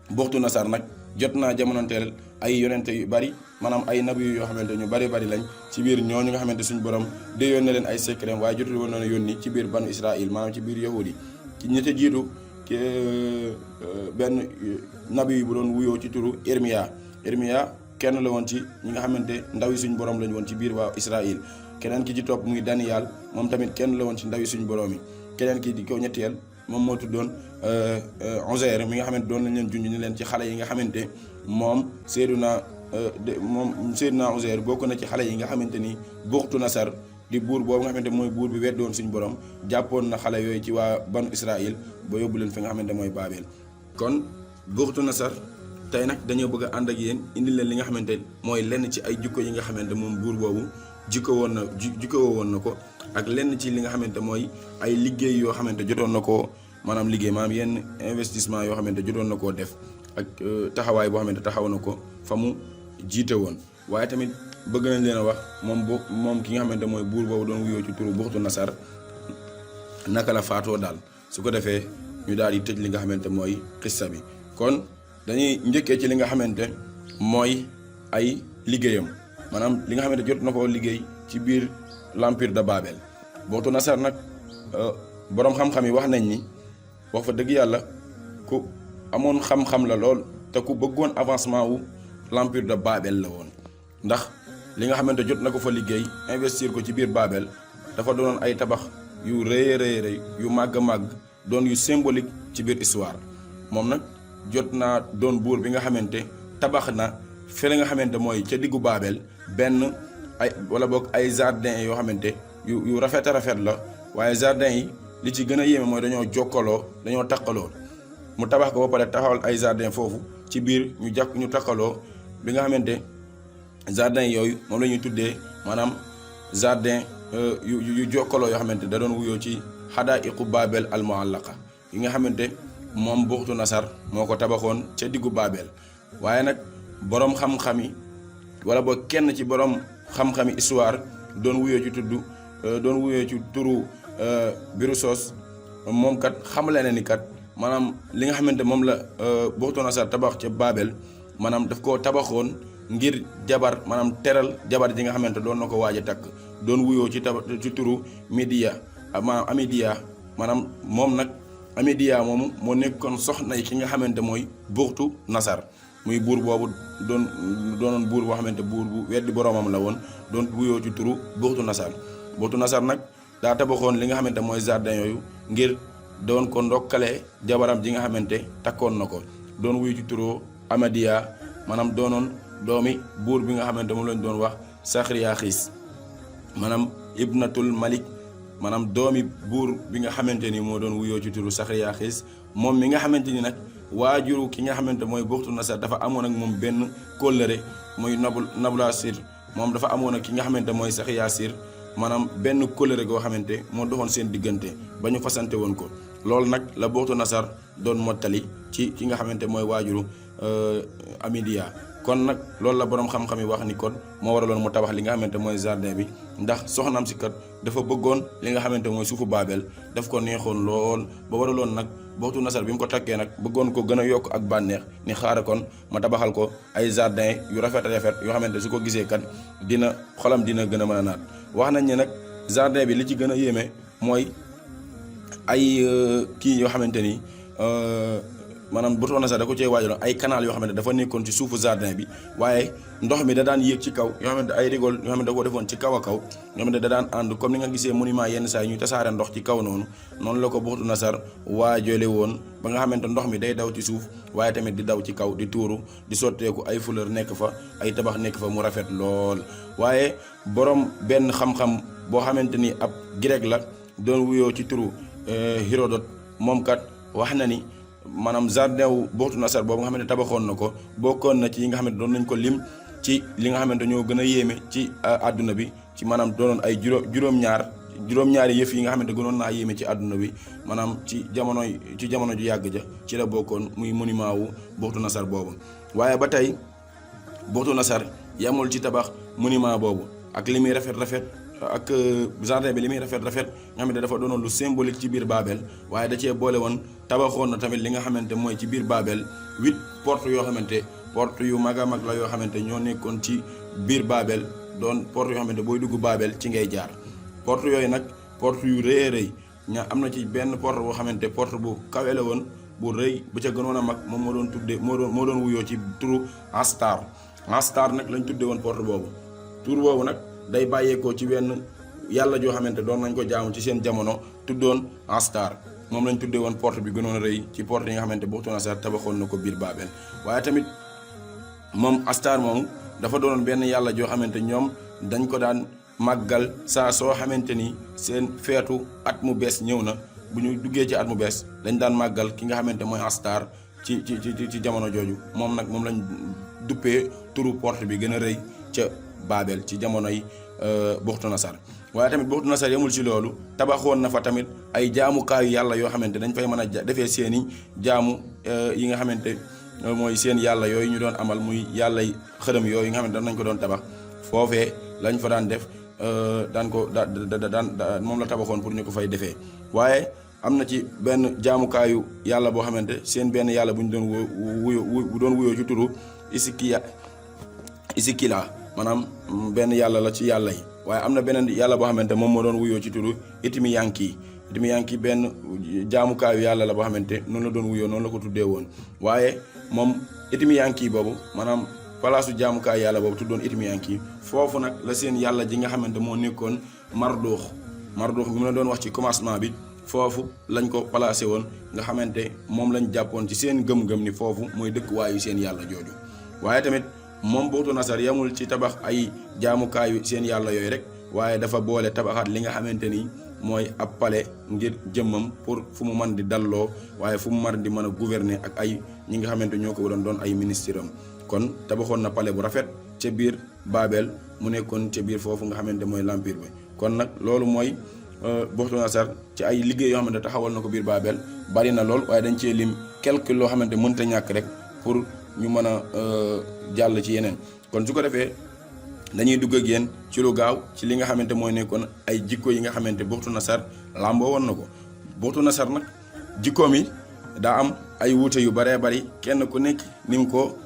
Buxtu Nasar nag jot naa jamonoonteel ay yonente yu bari maanaam ay nabi yoo xamante ñu bari lañ ci biir ñooñu nga xamante suñu borom déyoon na leen ay secret waaye jotul woon na yónni ci biir banu Israël maanaam ci biir yahudi ci ñette jiitu benn nabi bu doon wuyoo ci turu Irmiya kenn la woon ci ñi nga xamante ndaw yi suñu borom lañ woon ci biir waa Israël. keneen ki ci topp muy Daniel moom tamit kenn la woon ci ndaw yi suñu borom yi. keneen ki di ko ñetteel moom moo tuddoon Uzair mi nga xamante doon lañ leen junj ni leen ci xale yi nga xamante moom Seydina Uzair bokk na ci xale yi nga xamante ni Buxtu Nasar di buur boobu nga xamante mooy buur bi weddoon suñu borom jàppoon na xale yooyu ci waa banu Israël ba yóbbu leen fi nga xamante mooy Baabel. kon Buxtu Nasar tey nag dañoo bëgg a ànd ak yéen indi leen li nga xamante mooy lenn ci ay jikko yi nga xamante moom buur boobu jikkoo woon na ko ak lenn ci li nga xamante mooy ay liggéey yoo xamante jotoon na koo maanaam liggéey maanaam yenn investissement yoo xamante jotoon na koo def ak taxawaay boo xamante taxaw na ko fa mu jiite woon. waaye tamit bëgg nañ leen a wax moom ki nga xamante mooy buur boobu doon wuyoo ci turu Buxtu Nasar naka la faatoo daal su ko defee ñu daal di tëj li nga xamante mooy xissa bi. kon dañuy njëkkee ci li nga xamante mooy ay liggéeyam maanaam li nga xamante jot na koo liggéey ci biir l'empire de Babel. Buxtu Nasar nag boroom xam-xam yi wax nañ ni wax fa dëgg yàlla ku amoon xam-xam la lool te ku bëggoon avancement wu l'empire de Babel la woon ndax li nga xamante jot na ko fa liggéey investir ko ci biir Babel dafa doonoon ay tabax yu rëy yu màgg doon yu symbolique ci biir histoire. moom nag jot naa doon buur bi nga xamante tabax na fi nga xamante mooy ca diggu Babel benn ay wala boog ay jardin yoo xamante yu rafet la waaye jardin yi li ci gën a yéeme mooy dañoo jokkaloo dañoo takkaloo mu tabax ko ba pare taxawal ay jardin foofu ci biir ñu takkaloo bi nga xamante jardin yooyu moom la ñuy tuddee maanaam jardin yu jokkaloo yoo xamante da doon wuyoo ci xadaa'iqu Baabel al muallaqa yi nga xamante moom Buxtu Nasar moo ko tabaxoon ca diggu Baabel. waaye nag boroom xam-xam yi wala boo kenn ci boroom xam-xami histoire doon wuyoo ci turu Birusos moom kat xamle na ni kat maanaam li nga xamante moom la Buxtu Nasar tabax ca Baabel maanaam daf koo tabaxoon ngir jabar maanaam teral jabar ji nga xamante doon na ko waaj a takk doon wuyoo ci turu Midiya maanaam Amidiya maanaam moom nag Amidiya moomu moo nekkoon soxna yi ki nga xamante mooy Buxtu Nasar muy buur boobu doonoon buur boo xamante buur bu weddi boroomam la woon doon wuyoo ci turu Buxtu Nasar. Buxtu Nasar nag daa tabaxoon li nga xamante mooy jardin yooyu ngir doon ko ndokkale jabaram ji nga xamante takkoon na ko doon wuyu ci turu Amadiya maanaam doonoon doomi buur bi nga xamante moom lañ doon wax Saxriyaxis maanaam ibnatul malik maanaam doomi buur bi nga xamante ni moo doon wuyoo ci turu Saxriyaxis moom mi nga xamante ni nag waajuru ki nga xamante mooy Buxtu Nasar dafa amoon ak moom benn kóllëre muy Nabulasir moom dafa amoon ak ki nga xamante mooy Saxriyaxis maanaam benn kóllëre goo xamante moo doxoon seen diggante ba ñu fasante woon ko loolu nag la Buxtu Nasar doon mottali ci ki nga xamante mooy waajuru Amidiya. kon nag loolu la boroom xam-xam yi wax ni kon moo waraloon mu tabax li nga xamante mooy jardin bi ndax soxnaam si kat dafa bëggoon li nga xamante mooy suufu Baabel daf ko neexoon lool ba waraloon nag Buxtu Nasar bi mu ko takkee nag bëggoon ko gën a yokk ak bànneex ni xaaral kon ma tabaxal ko ay jardin yu rafet yoo xamante su ko gisee kat xolam dina gën a mën a naat. wax nañ ne nag jardin bi li ci gën a yéeme mooy ay kii yoo xamante ni maanaam Buxtu Nasar da ko cee waajaloon ay canal yoo xamante dafa nekkoon ci suufu jardin bi waaye ndox mi da daan yéeg ci kaw yoo xamante ay rigole yoo xamante da ko defoon ci kaw a kaw yoo xamante da daan ànd comme ni nga gisee monument yenn saa yi ñuy tasaare ndox ci kaw noonu la ko Buxtu Nasar waajale woon ba nga xamante ndox mi day daw ci suuf waaye tamit di daw ci kaw di tuuru di sotteeku ay fleur nekk fa ay tabax nekk fa mu rafet lool. waaye borom benn xam-xam boo xamante ni ab grec la doon wuyoo ci turu Hérodote moom kat wax na ni maanaam jardin wu Buxtu Nasar boobu nga xamante tabaxoon na ko bokkoon na ci yi nga xamante doon nañ ko lim ci li nga xamante ñoo gën a yéeme ci àdduna bi ci maanaam doonoon ay juróom-ñaari yëf yi nga xamante gënoon naa yéeme ci àdduna bi maanaam ci jamono ju yàgg ja ci la bokkoon muy monument wu Buxtu Nasar boobu. waaye ba tey Buxtu Nasar yamul ci tabax monument boobu ak li muy rafet ak jardin bi li muy rafet nga xamante dafa doonoon lu symbolique ci biir Baabel waaye da cee boole woon tabaxoon na tamit li nga xamante mooy ci biir Baabel 8 porte yoo xamante porte yu mag a mag la yoo xamante ñoo nekkoon ci biir Baabel doon porte yoo xamante booy dugg Baabel ci ngay jaar porte yooyu nag porte yu rëy am na ci benn porte boo xamante porte bu kawe la woon bu rëy bu ca gënoon a mag moom moo doon wuyoo ci turu Astar nag lañ tuddee woon porte boobu tur boobu nag day bàyyeekoo ci wenn yàlla joo xamante doon nañ ko jaamu ci seen jamono tuddoon Astar moom lañ tuddee woon porte bi gënoon a rëy ci porte yi nga xamante Buxtu Nasar tabaxoon na ko biir Baabel. waaye tamit moom Astar moomu dafa doonoon benn yàlla joo xamante ñoom dañ ko daan màggal saa soo xamante ni seen feetu at mu bees ñëw na bu ñu duggee ci at mu bees dañ daan màggal ki nga xamante mooy Astar ci jamono jooju moom lañ duppee turu porte bi gën a rëy ca Baabel ci jamonoy Buxtu Nasar. waaye tamit Buxtu Nasar yemul ci loolu tabaxoon na fa tamit ay jaamukaayu yàlla yoo xamante dañ fay mën a defee seeni jaamu yi nga xamante mooy seen yàlla yooyu ñu doon amal muy yàlla xërëm yooyu nga xamante daan nañ ko doon tabax foofee lañ fa daan def daan moom la tabaxoon pour ñu ko fay defee. waaye am na ci benn jaamukaayu yàlla boo xamante seen benn yàlla bu ñu doon wuyoo ci turu Isikila maanaam benn yàlla la ci yàlla yi. waaye am na beneen yàlla boo xamante moom moo doon wuyoo ci turu Itimiyanki benn jaamukaayu yàlla la boo xamante noonu la doon wuyoo noonu la ko tuddee woon. waaye moom Itimiyanki boobu maanaam palaasu jaamukaayu yàlla boobu tuddoon Itimiyanki foofu nag la seen yàlla ji nga xamante moo nekkoon Mardux bi mu la doon wax ci commencement bi foofu lañ ko placé woon nga xamante moom lañ jàppoon ci seen gëm-gëm ni foofu mooy dëkkuwaayu seen yàlla jooju. waaye tamit moom Buxtu Nasar yamul ci tabax ay jaamukaayu seen yàlla yooyu rek waaye dafa boole tabaxaat li nga xamante ni mooy ab palais ngir jëmmam pour fu mu mën di dalloo waaye fu mu mën di mën a gouverner ak ay ñi nga xamante ñoo ko waroon doon ay ministre am kon tabaxoon na palais bu rafet ca biir Babel mu nekkoon ca biir foofu nga xamante mooy l'empire bi. kon nag loolu mooy Buxtu-Nasar ci ay liggéey yoo xamante taxawal na ko biir Babel bari na lool, waaye dañ cee lim quelque loo xamante mënta ñàkk rek pour ñu mën a jàll ci yeneen. kon su ko defee dañuy dugg ak yéen ci lu gaaw ci li nga xamante mooy nekkoon ay jikko yi nga xamante Buxtu-Nasar làmboo woon na ko. Buxtu-Nasar nag jikkoom yi daa am ay wuute yu baree bari, kenn ku nekk ni mu ko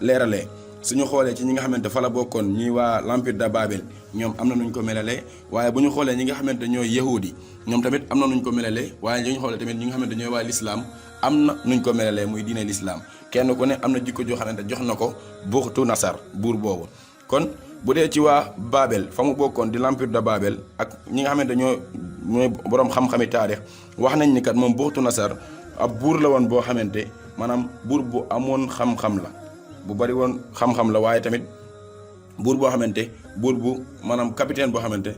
leeralee. suñu xoolee ci ñi nga xamante fa la bokkoon ñuy waa l'empire de Babel, ñoom am na nuñ ko melalee, waaye bu ñu xoolee ñi nga xamante ñooy yahudi ñoom tamit am na nuñ ko melalee, waaye ñu xoolee tamit ñi nga xamante ñooy waa l'islam am na nuñ ko melalee muy diine l'islam. kenn ku ne am na jikko joo xamante jox na ko Buxtu-Nasar buur boobu. kon bu dee ci waa Babel fa mu bokkoon di l'empire de Babel ak ñi nga xamante ñooy borom xam-xami taarix wax nañ ni kat moom Buxtu-Nasar ab buur la woon boo xamante maanaam buur bu amoon xam-xam la, bu bari woon xam-xam la, waaye tamit buur boo xamante buur bu maanaam capitaine boo xamante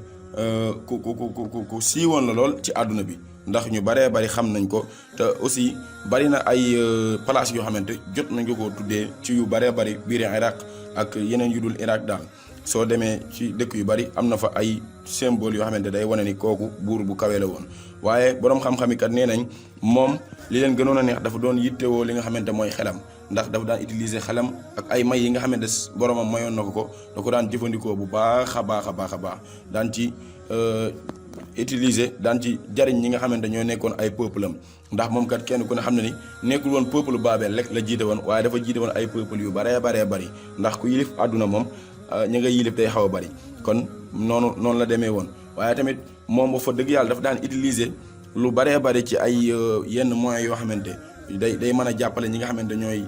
ku siiwoon la lool ci àdduna bi, ndax ñu baree bari xam nañ ko. te aussi bari na ay place yoo xamante jot nañ ko tuddee ci yu baree bari biir Irak ak yeneen yu dul Irak daal. soo demee ci dëkk yu bari am na fa ay symbole yoo xamante day wane ni kooku buur bu kawe la woon. waaye boroom xam-xam yi kat nee nañ moom li leen gënoon a neex dafa doon yittewoo li nga xamante mooy xelam, ndax dafa daan utiliser xelam ak ay may yi nga xamante boromam mayoon na ko da ko daan jëfandikoo bu baax a baax a baax a baax, daan ci utiliser daan ci jariñ ñi nga xamante ñoo nekkoon ay peuple am. ndax moom kat kenn ku ne xam ne ni nekkul woon peuple Babel rek la jiite woon, waaye dafa jiite woon ay peuple yu baree bari, ndax ku yilif àdduna moom ñi nga yilif day xaw a bari. kon noonu la demee woon. waaye tamit moom ba fa dëgg yàlla dafa daan utiliser lu baree bari ci ay yenn moyens yoo xamante day mën a jàppale ñi nga xamante ñooy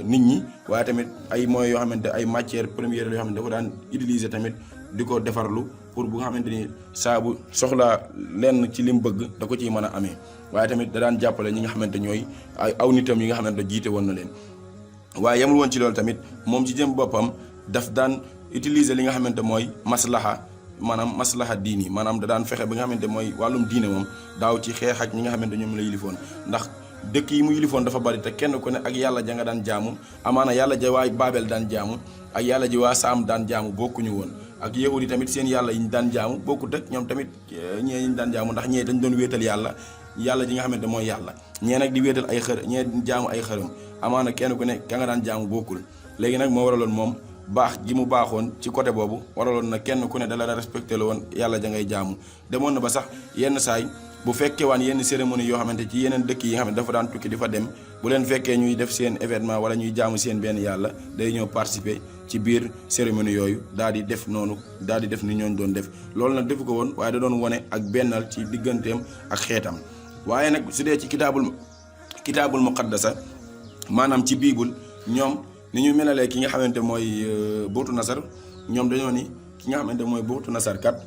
nit ñi, waaye tamit ay moyens yoo xamante ay matières premières yoo xamante dafa daan utiliser tamit di ko defarlu pour bu nga xamante ni saa bu soxlaa lenn ci li mu bëgg da ko ciy mën a amee. waaye tamit da daan jàppale ñi nga xamante ñooy ay aw nitam yi nga xamante jiite woon na leen. waaye yemul woon ci loolu tamit moom ci jëm boppam daf daan utiliser li nga xamante mooy maslaha diini, maanaam da daan fexe ba nga xamante mooy wàllum diine moom daaw ci xeex ak ñi nga xamante ñoom la yilifoon. ndax dëkk yi mu yilifoon dafa bari te kenn ku ne ak yàlla ja nga daan jaamu, amaana yàlla ja waa Babel daan jaamu ak yàlla ji waa Saam daan jaamu bokkuñu woon. ak yahudi tamit seen yàlla yi ñu daan jaamu bokkut ak ñoom tamit ñee ñu daan jaamu, ndax ñee dañ doon wéetal yàlla ji nga xamante mooy yàlla, ñee nag di wéetal ay ñee jaamu ay xërëm, amaana kenn ku ne ka nga daan jaamu bokkul. léegi nag moo waraloon moom baax gi mu baaxoon ci côté boobu waraloon na kenn ku ne dala respecté la woon yàlla ja ngay jaamu. demoon na ba sax yenn saay bu fekkee waan yenn cérémonie yoo xamante ci yeneen dëkk yi nga xam ne dafa daan tukki di fa dem, bu leen fekkee ñuy def seen événement wala ñuy jaamu seen benn yàlla, day ñëw participer ci biir cérémonie yooyu daal di def noonu, daal di def ni ñooñ doon def. loolu nag defu ko woon, waaye da doon wone ak bennal ci digganteem ak xeetam. waaye nag su dee ci kitaabul muqaddasa maanaam ci biibul, ñoom ni ñu melalee ki nga xamante mooy Buxtu-Nasar, ñoom dañoo ni ki nga xamante mooy Buxtu-Nasar kat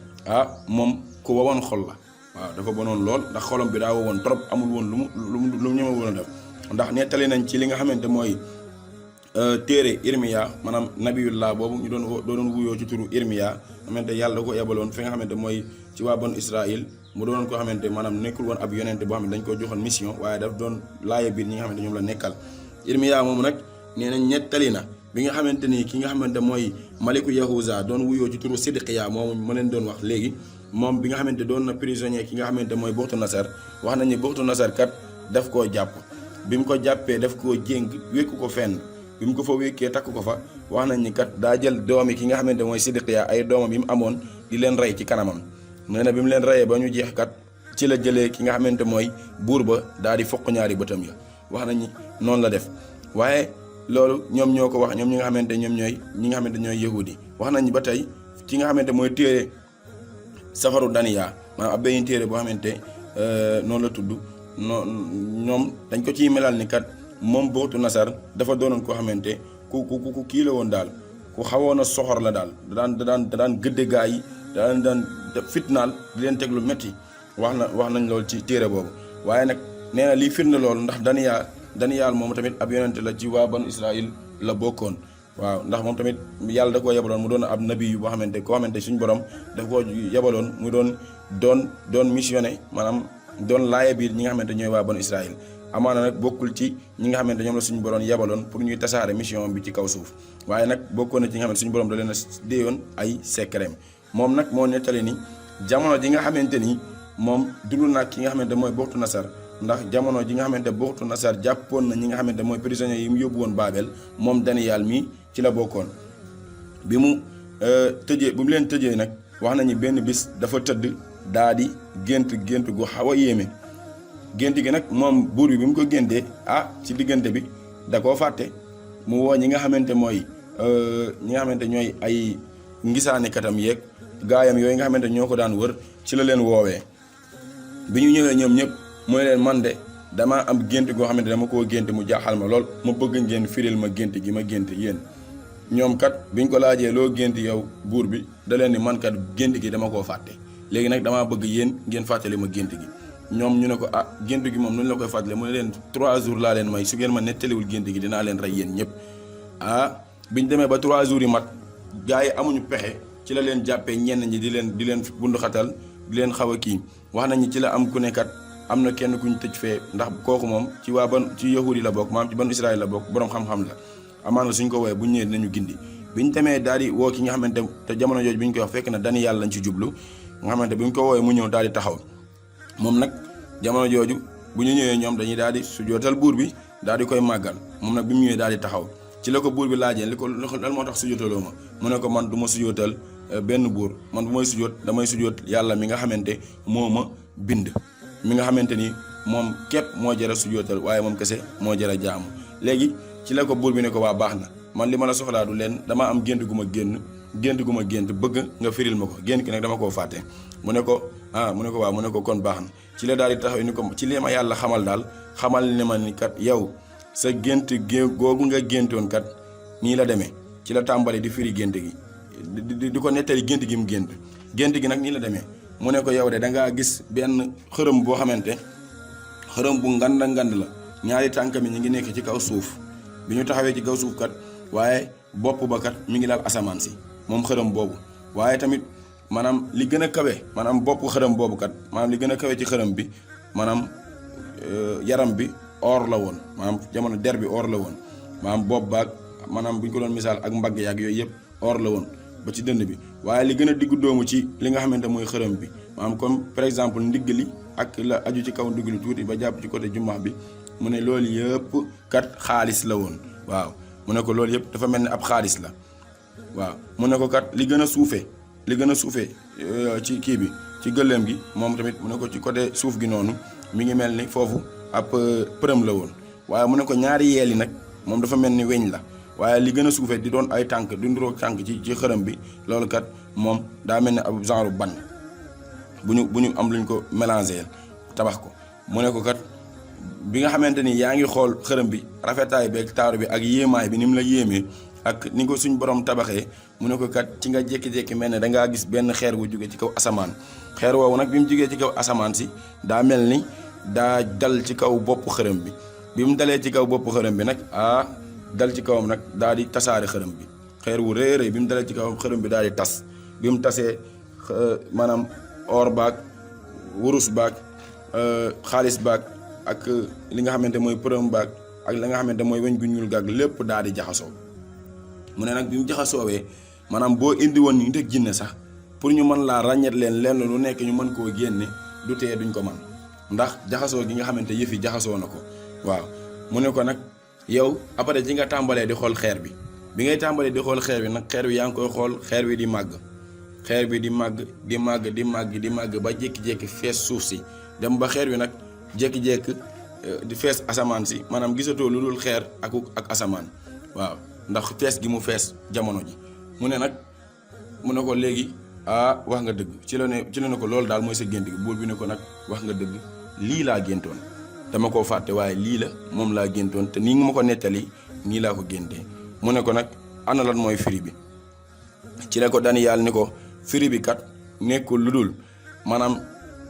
moom ku wowoon xol la. waaw dafa bonoon lool, ndax xolam bi daa wowoon trop, amul woon lu mu ñëme woon a def. ndax nettali nañ ci li nga xamante mooy téere Irmiya, maanaam nabiyullah boobu ñu doon wuyoo ci turu Irmiya, xamante yàlla da ko yebaloon fi nga xamante mooy ci waa banu Israël, mu doonoon koo xamante maanaam nekkul woon ab yonente boo xam ne dañ ko joxoon mission, waaye daf doon laaye biir ñi nga xamante ñoom la nekkal. Irmiya moomu nag nee nañ nettali na bi nga xamante ni ki nga xamante mooy maliku Yahuza doon wuyoo ci turu Sidqiya moomu ma leen doon wax léegi, moom bi nga xamante doon na prisonnier ki nga xamante mooy Buxtu-Nasar, wax nañ ni Buxtu-Nasar kat daf koo jàpp. bi mu ko jàppee daf koo jéng wékku ko fenn, bi mu ko fa wékkee takk ko fa, wax nañ ni kat daa jël doomi ki nga xamante mooy Sidqiya ay doomam yi mu amoon di leen rey ci kanamam. nee na bi mu leen reyee ba ñu jeex kat ci la jëlee ki nga xamante mooy buur ba daal di foq ñaari bëtam ya. wax nañ ni noonu la def. waaye loolu ñoom ñoo ko wax, ñoom ñi nga xamante ñooy yahudi. wax nañ ba tey ci nga xamante mooy téere safaru Daniya, maanaam ab benn téere boo xamante noonu la tudd, ñoom dañ ko ciy melal ni kat moom Buxtu-Nasar dafa doonoon koo xamante ku kii la woon daal, ku xawoon a soxor la daal, da daan gëdde gaa yi, daan fitnaal di leen teg lu metti. wax nañ loolu ci téere boobu. waaye nag nee na lii firnde loolu, ndax Daniyaal moomu tamit ab yonente la ci waa banu Israël la bokkoon. waaw ndax moom tamit yàlla da koo yebaloon mu doon ab nabi yu boo xamante koo xamante suñu borom daf koo yebaloon mu doon missionné, maanaam doon laaye biir ñi nga xamante ñooy waa banu Israël. amaana nag bokkul ci ñi nga xamante ñoom la suñu borom yebaloon pour ñuy tasaare mission bi ci kaw suuf waaye nag bokkoon na ci nga xamante suñu borom da leen a déyoon ay secret moom nag moo nettali ni jamono ji nga xamante ni moom dund nag ki nga xamante mooy Buxtu Nasar ndax jamono ji nga xamante Buxtu Nasar jàppoon na ñi nga xamante mooy prisonniers yi mu yóbbu woon Baabel moom Daniel mii ci la bokkoon bi mu leen tëjee nag wax nañu benn bis dafa tëdd daa di gént gu xaw a yéeme gént gi nag moom buur bi mu ko géntee ci diggante bi da koo fàtte mu woo ñi nga xamante mooy ñooy ay ngisaani katam yeeg gaayam yooyu nga xamante ñoo ko daan wër ci la leen woowee bi ñu ñëwee ñoom ñëpp mooy leen man de damaa am gént goo xamante dama koo gént mu jaaxal ma lool ma bëgg ngeen firil ma gént gi ma gént yéen ñoom kat biñ ko laajee loo gént yow buur bi da leen ni man kat gént gi dama koo fàtte léegi nag damaa bëgg yéen ngeen fàttali ma gént gi ñoom ñu ne ko gént gi moom nu ñu la koy fàttali mu ne leen 3 jours laa leen may su ngeen ma nettaliwul gént gi dinaa leen rey yéen ñëpp biñ demee ba 3 jours yi mat gars yi amuñu pexe ci la leen jàppee ñenn ñi di leen bunduxatal di leen xaw a kii wax nañu ci la am ku nekkat am na kenn ku ñu tëj fee ndax kooku moom ci yahuud yi la bokk maam ci banu Israël la bokk boroom xam-xam la amaana suñ ko woowee bu ñu ñëwee dinañu gindi biñ demee daal di woo ki nga xamante te jamono jooju bi ñu koy wax fekk na Daniel lañ ci jublu nga xamante bi ñu ko woowee mu ñëw daal di taxaw moom nag jamono jooju bu ñu ñëwee ñoom dañuy daal di sujootal buur bi daal di koy màggal moom nag bi mu ñëwee daal di taxaw ci la ko buur bi laajee lan moo tax sujootaloo ma mu ne ko man du ma sujootal benn buur man bu may sujoot damay sujoot yàlla mi nga xamante moo ma bind mi nga xamante ni moom képp moo jara sujootal waaye moom kese moo jara jaamu léegi ci la ko buur bi ne ko waa baax na man li ma la soxlaa du leen damaa am gént gu ma gént bëgg nga firil ma ko gént ki nag dama koo fàtte mu ne ko waaw mu ne ko kon baax na ci la daal di taxaw ni ko ci li ma yàlla xamal daal xamal ne ma ni kat yow sa gént googu nga géntoon kat nii la demee ci la tàmbali di firi gént gi di ko nettali gént gi mu gént gi nag nii la demee mu ne ko yow de dangaa gis benn xërëm boo xamante xërëm bu ngand la ñaari tànkam yi ñu ngi nekk ci kaw suuf bi ñu taxawee ci kaw suuf kat waaye bopp ba kat mi ngi laal asamaan si moom xërëm boobu waaye tamit maanaam li gën a kawe maanaam bopp xërëm boobu kat maanaam li gën a kawe ci xërëm bi maanaam yaram bi or la woon maanaam jamono der bi or la woon maanaam bopp baag maanaam bu ñu ko doon misaal ak mbagg yaag yooyu yëpp or la woon ba ci dënd bi waaye li gën a diggu doomu ci li nga xamante mooy xërëm bi maanaam comme par exemple ndigg li ak la aju ci kaw ndigg li tuuti ba jàpp ci côté jumaa bi mu ne loolu yëpp kat xaalis la woon waaw mu ne ko loolu yëpp dafa mel ni ab xaalis la waaw mu ne ko kat li gën a suufee ci kii bi ci gëléem gi moom tamit mu ne ko ci côté suuf gi noonu mi ngi mel ni foofu ab përëm la woon waaye mu ne ko ñaari yeel yi nag moom dafa mel ni weñ la waaye li gën a suufee di doon ay tànk di nduroog tànk ci xërëm bi loolu kat moom daa mel ni ab genre ban bu ñu am luñ ko mélangé tabax ko mu ne ko kat bi nga xamante ni yaa ngi xool xërëm bi rafetaay bi ak taaru bi ak yéemaay bi ni mu la yéemee ak ni ko suñ borom tabaxee mu ne ko kat ci nga jékki-jékki mel ne dangaa gis benn xeer wu jóge ci kaw asamaan xeer woowu nag bi mu jógee ci kaw asamaan si daa mel ni daa dal ci kaw bopp xërëm bi mu dalee ci kaw bopp xërëm bi nag dal ci kawam nag daal di tasaare xërëm bi xeer wu rëy rëy bi mu dalee ci kawam xërëm bi daal di tas bi mu tasee maanaam or baag wurus baag xaalis baag ak li nga xamante mooy përëm baag ak la nga xamante mooy weñ gu ñuul gaag lépp daal di jaxasoo mu ne nag bi mu jaxasoowee maanaam boo indi woon nit ak jinne sax pour ñu mën laa ràññet leen lenn lu nekk ñu mën koo génne du tee duñ ko man ndax jaxasoo gi nga xamante yëf yi jaxasoo na ko waaw mu ne ko nag yow après ji nga tàmbalee di xool xeer bi ngay tàmbalee di xool xeer bi nag xeer bi yaa ngi koy xool xeer bi di màgg xeer bi di màgg ba jékki-jékki fees suuf si dem ba xeer bi nag jékki-jékki di fees asamaan si maanaam gisatoo lu dul xeer ak asamaan waaw ndax fees gi mu fees jamono ji mu ne nag mu ne ko léegi wax nga dëgg ci la ne ko loolu daal mooy sa gént gi buur bi ne ko nag wax nga dëgg lii laa géntoon dama koo fàtte waaye lii la moom laa géntoon te nii nga ma ko nettali nii laa ko géntee mu ne ko nag ana lan mooy firi bi ci la ko Daniel ni ko firi bi kat nekkul lu dul maanaam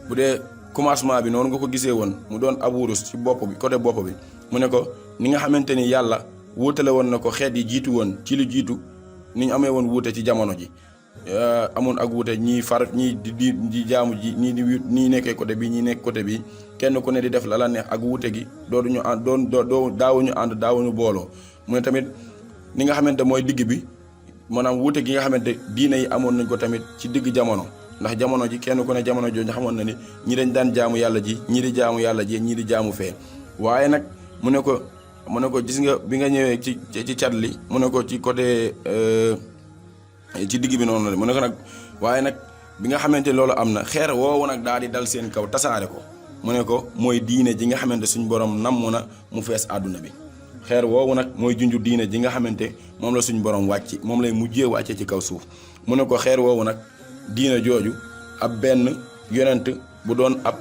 bu dee commencement bi noonu nga ko gisee woon mu doon ab wurus ci bopp bi côté bopp bi mu ne ko ni nga xamante ni yàlla wuutale woon na ko xeet yi jiitu woon ci lu jiitu ni ñu amee woon wuute ci jamono ji amoon ak wuute ñii far ñii di jaamu ji ñii nekkee côté bi ñii nekk côté bi kenn ku ne di def la la neex ak wuute gi dooduñu ànd daawuñu ànd daawuñu booloo mu ne tamit ni nga xamante mooy digg bi maanaam wuute gi nga xamante diine yi amoon nañ ko tamit ci digg jamono ndax jamono ji kenn ku ne jamono jooju xamoon na ni ñi dañ daan jaamu yàlla ji ñii di jaamu yàlla ji ñii di jaamu fee waaye nag mu ne ko gis nga bi nga ñëwee ci cat li mu ne ko ci côté ci digg bi noonu la mu ne ko nag waaye nag bi nga xamante loolu am na xeer woowu nag daal di dal seen kaw tasaare ko mu ne ko mooy diine ji nga xamante suñ borom namm na mu fees àdduna bi xeer woowu nag mooy junju diine ji nga xamante moom la suñ borom wàcc moom lay mujjee wàcce ci kaw suuf mu ne ko xeer woowu nag diine jooju ab benn yonent bu doon ab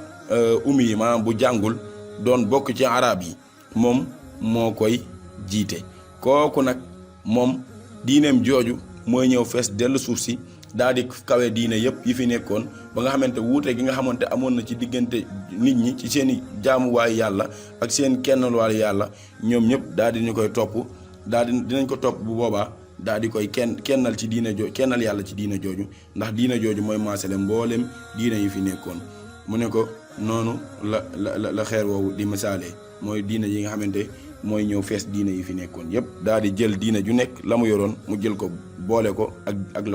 ummi yi maanaam bu jàngul doon bokk ci arab yi moom moo koy jiite kooku nag moom diineem jooju mooy ñëw fees dellu suuf si daal di kawe diine yëpp yi fi nekkoon ba nga xamante wuute gi nga xamante amoon na ci diggante nit ñi ci seen i jaamuwaayu yàlla ak seen kennalwaayu yàlla ñoom ñëpp daal di ñu koy topp daal di dinañ ko topp bu boobaa daal di koy kennal ci diine jooju kennal yàlla ci diine jooju ndax diine jooju mooy maasale mboolem diine yi fi nekkoon mu ne ko noonu la xeer woowu di misaalee mooy diine yi nga xamante mooy ñëw fees diine yi fi nekkoon yëpp daal di jël diine ju nekk la mu yoroon mu jël ko boole ko ak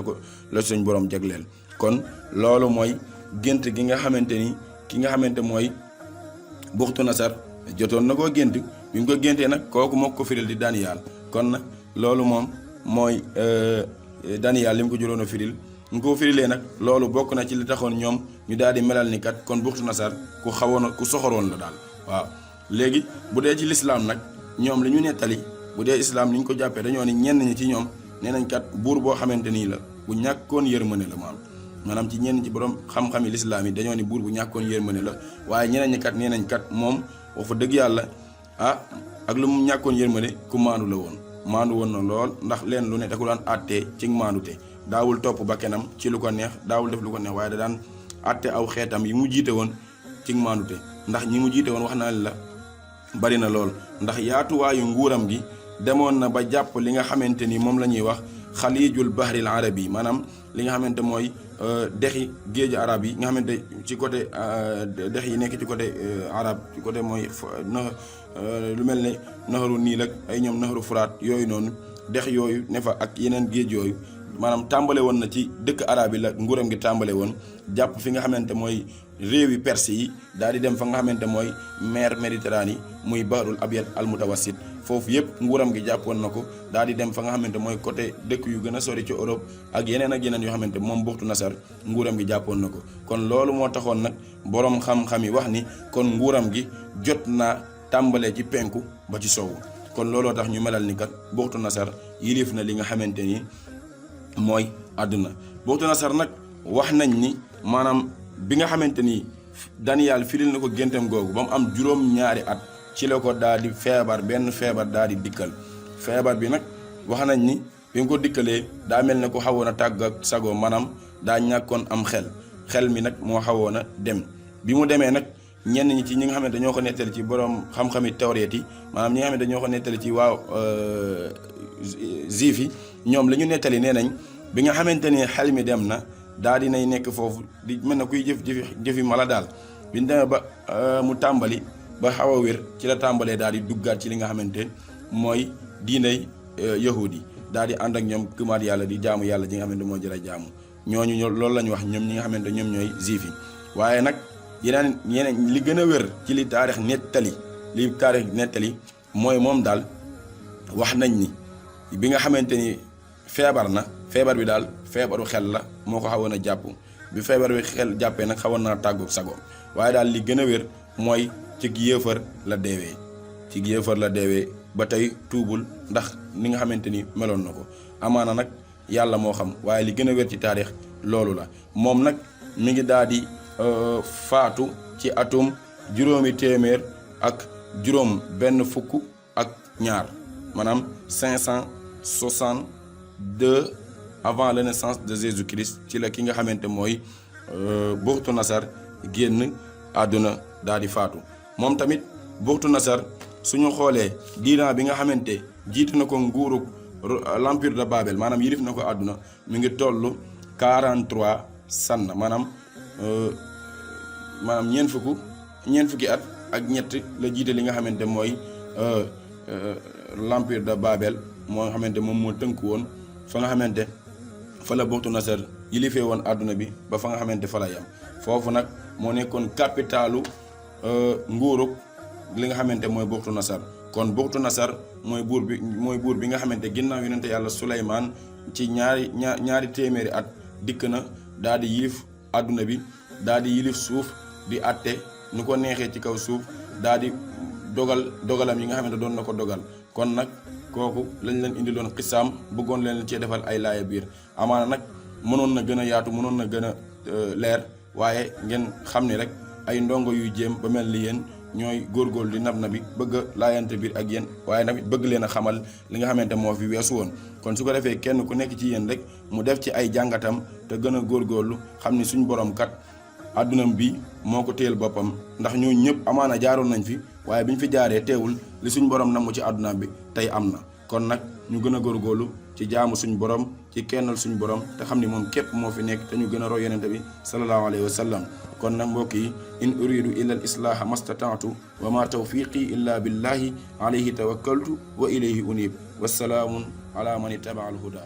la suñ borom jagleel kon loolu mooy gént gi nga xamante ni ki nga xamante mooy Buxtu Nasar jotoon na koo gént bi mu ko géntee nag kooku moo ko firil di Daniel kon nag loolu moom mooy Daniel li mu ko juróon a firil ñu ko firilee nag loolu bokk na ci li taxoon ñoom ñu daal di melal ni kat kon Buxtu Nasar ku soxoroon la daal waaw léegi bu dee ci lislaam nag ñoom li ñu nettali bu dee islaam li ñu ko jàppee dañoo ni ñenn ñi ci ñoom nee nañ kat buur boo xamante nii la bu ñàkkoon yërmande la maanaam ci ñenn ci borom xam-xami lislaam yi dañoo ni buur bu ñàkkoon yërmande la waaye ñeneen ñi kat nee nañ kat moom wax fa dëgg yàlla ak lu mu ñàkkoon yërmande ku maandu la woon maandu woon na lool ndax leen lu ne da ko daan àttee ci maandute daawul topp bakkenam ci lu ko neex daawul def lu ko neex waaye da daan àtte aw xeetam yi mu jiite woon ci maandute ndax ñi mu jiite woon wax naa la bari na lool ndax yaatuwaayu nguuram gi demoon na ba jàpp li nga xamante ni moom la ñuy wax xaliijul bahril arabi maanaam li nga xamante mooy dexi géeju arab yi nga xamante ci côté dex yi nekk ci côté arab ci côté mooy lu mel ne naxaru Niil ak ay ñoom naxaru Furaat yooyu noonu dex yooyu ne fa ak yeneen géej yooyu maanaam tàmbale woon na ci dëkk arab yi la nguuram gi tàmbale woon jàpp fi nga xamante mooy réewi perse yi daal di dem fa nga xamante mooy mer Méditerranée yi muy bahrul abyad al mutawassit foofu yëpp nguuram gi jàppoon na ko daal di dem fa nga xamante mooy côté dëkk yu gën a sori ci Europe ak yeneen yoo xamante moom Buxtu Nasar nguuram gi jàppoon na ko kon loolu moo taxoon nag boroom xam-xam yi wax ni kon nguuram gi jot naa tàmbalee ci penku ba ci sowu kon looloo tax ñu melal ni kat Buxtu Nasar yilif na li nga xamante ni mooy àdduna Buxtu Nasar nag wax nañ ni maanaam bi nga xamante ni Daniel firil na ko géntam googu ba mu am juróom-ñaari at ci la ko daal di feebar benn feebar daal di dikkal feebar bi nag wax nañ ni bi nga ko dikkalee daa mel ne ko xawoon a tàgg ak sago maanaam daa ñàkkoon am xel mi nag moo xawoon a dem bi mu demee nag ñenn ñi ci ñi nga xamante dañoo ko nettali ci borom xam-xami tawreet yi maanaam ñi nga xamante dañoo ko nettali ci waaw juif yi ñoom la ñu nettali nee nañ bi nga xamante ni xel mi dem na daal di nay nekk foofu di mel na kuy jëfi mala daal bi ñu demee ba mu tàmbali ba xaw a wér ci la tàmbalee daal di duggaat ci li nga xamante mooy diinay yahudi daal di ànd ak ñoom gëmaat yàlla di jaamu yàlla ji nga xamante moo jëra jaamu ñooñu loolu la ñu wax ñoom ñi nga xamante ñoom ñooy juif yi waaye nag yeneen li gën a wér ci li taarix nettali mooy moom daal wax nañ ni bi nga xamante ni feebar bi daal feebaru xel la moo ko xawoon a jàpp bi feebar bi xel jàppee nag xawoon naa tàggoog sagoom waaye daal li gën a wér mooy ci yéefar la deewee ba tey tuubul ndax ni nga xamante ni meloon na ko amaana nag yàlla moo xam waaye li gën a wér ci taarix loolu la moom nag mi ngi daal di faatu ci atum 562 maanaam 562 avant la naissance de Jésus-Christ ci la ki nga xamante mooy Buxtu Nasar génn àdduna daal di faatu moom tamit Buxtu Nasar suñu xoolee diiran bi nga xamante jiitu na ko nguuru l'empire de Babel maanaam yilif na ko àdduna mi ngi toll 43 sanna maanaam ñeent fukki at ak ñett la jiite li nga xamante mooy l'empire de Babel moo nga xamante moom moo tënk woon fa nga xamante fa la Buxtu Nasar yilifee woon àdduna bi ba fa nga xamante fa la yam foofu nag moo nekkoon capitalu nguurug li nga xamante mooy Buxtu Nasar kon Buxtu Nasar mooy buur bi nga xamante ginnaaw yonente yàlla Suleymaan ci ñaari téeméeri at dikk na daal di yilif àdduna bi daal di yilif suuf di atte nu ko neexee ci kaw suuf daal di dogalam yi nga xamante doon na ko dogal kon nag kooku lañ leen indiloon xisaam bëggoon leen cee defal ay laaya biir amaana nag mënoon na gën a yaatu mënoon na gën a leer waaye ngeen xam ni rek ay ndongo yuy jéem ba mel ni yéen ñooy góorgóorlu di nab na bi bëgg a laayante biir ak yéen waaye tamit bëgg leen a xamal li nga xamante moo fi weesu woon kon su ko defee kenn ku nekk ci yéen rek mu def ci ay jàngatam te gën a góorgóorlu xam ni suñ borom kat àddunam bi moo ko téyel boppam ndax ñooñu ñëpp amaana jaaroon nañ fi waaye bi ñu fi jaaree teewul li suñ borom namu ci àddunaam bi tey am na kon nag ñu gën a góorgóorlu ci jaamu suñ borom ci kennal suñ borom te xam ni moom képp moo fi nekk te ñu gën a roy yonente bi sallallahu alayhi wa sallam kon nag mbokk yi in uridu illa al islaaha mastataatu wa ma tawfiqi illa billahi alayhi tawakkaltu wa ilayhi unib wassalaamun ala man ittaba al huda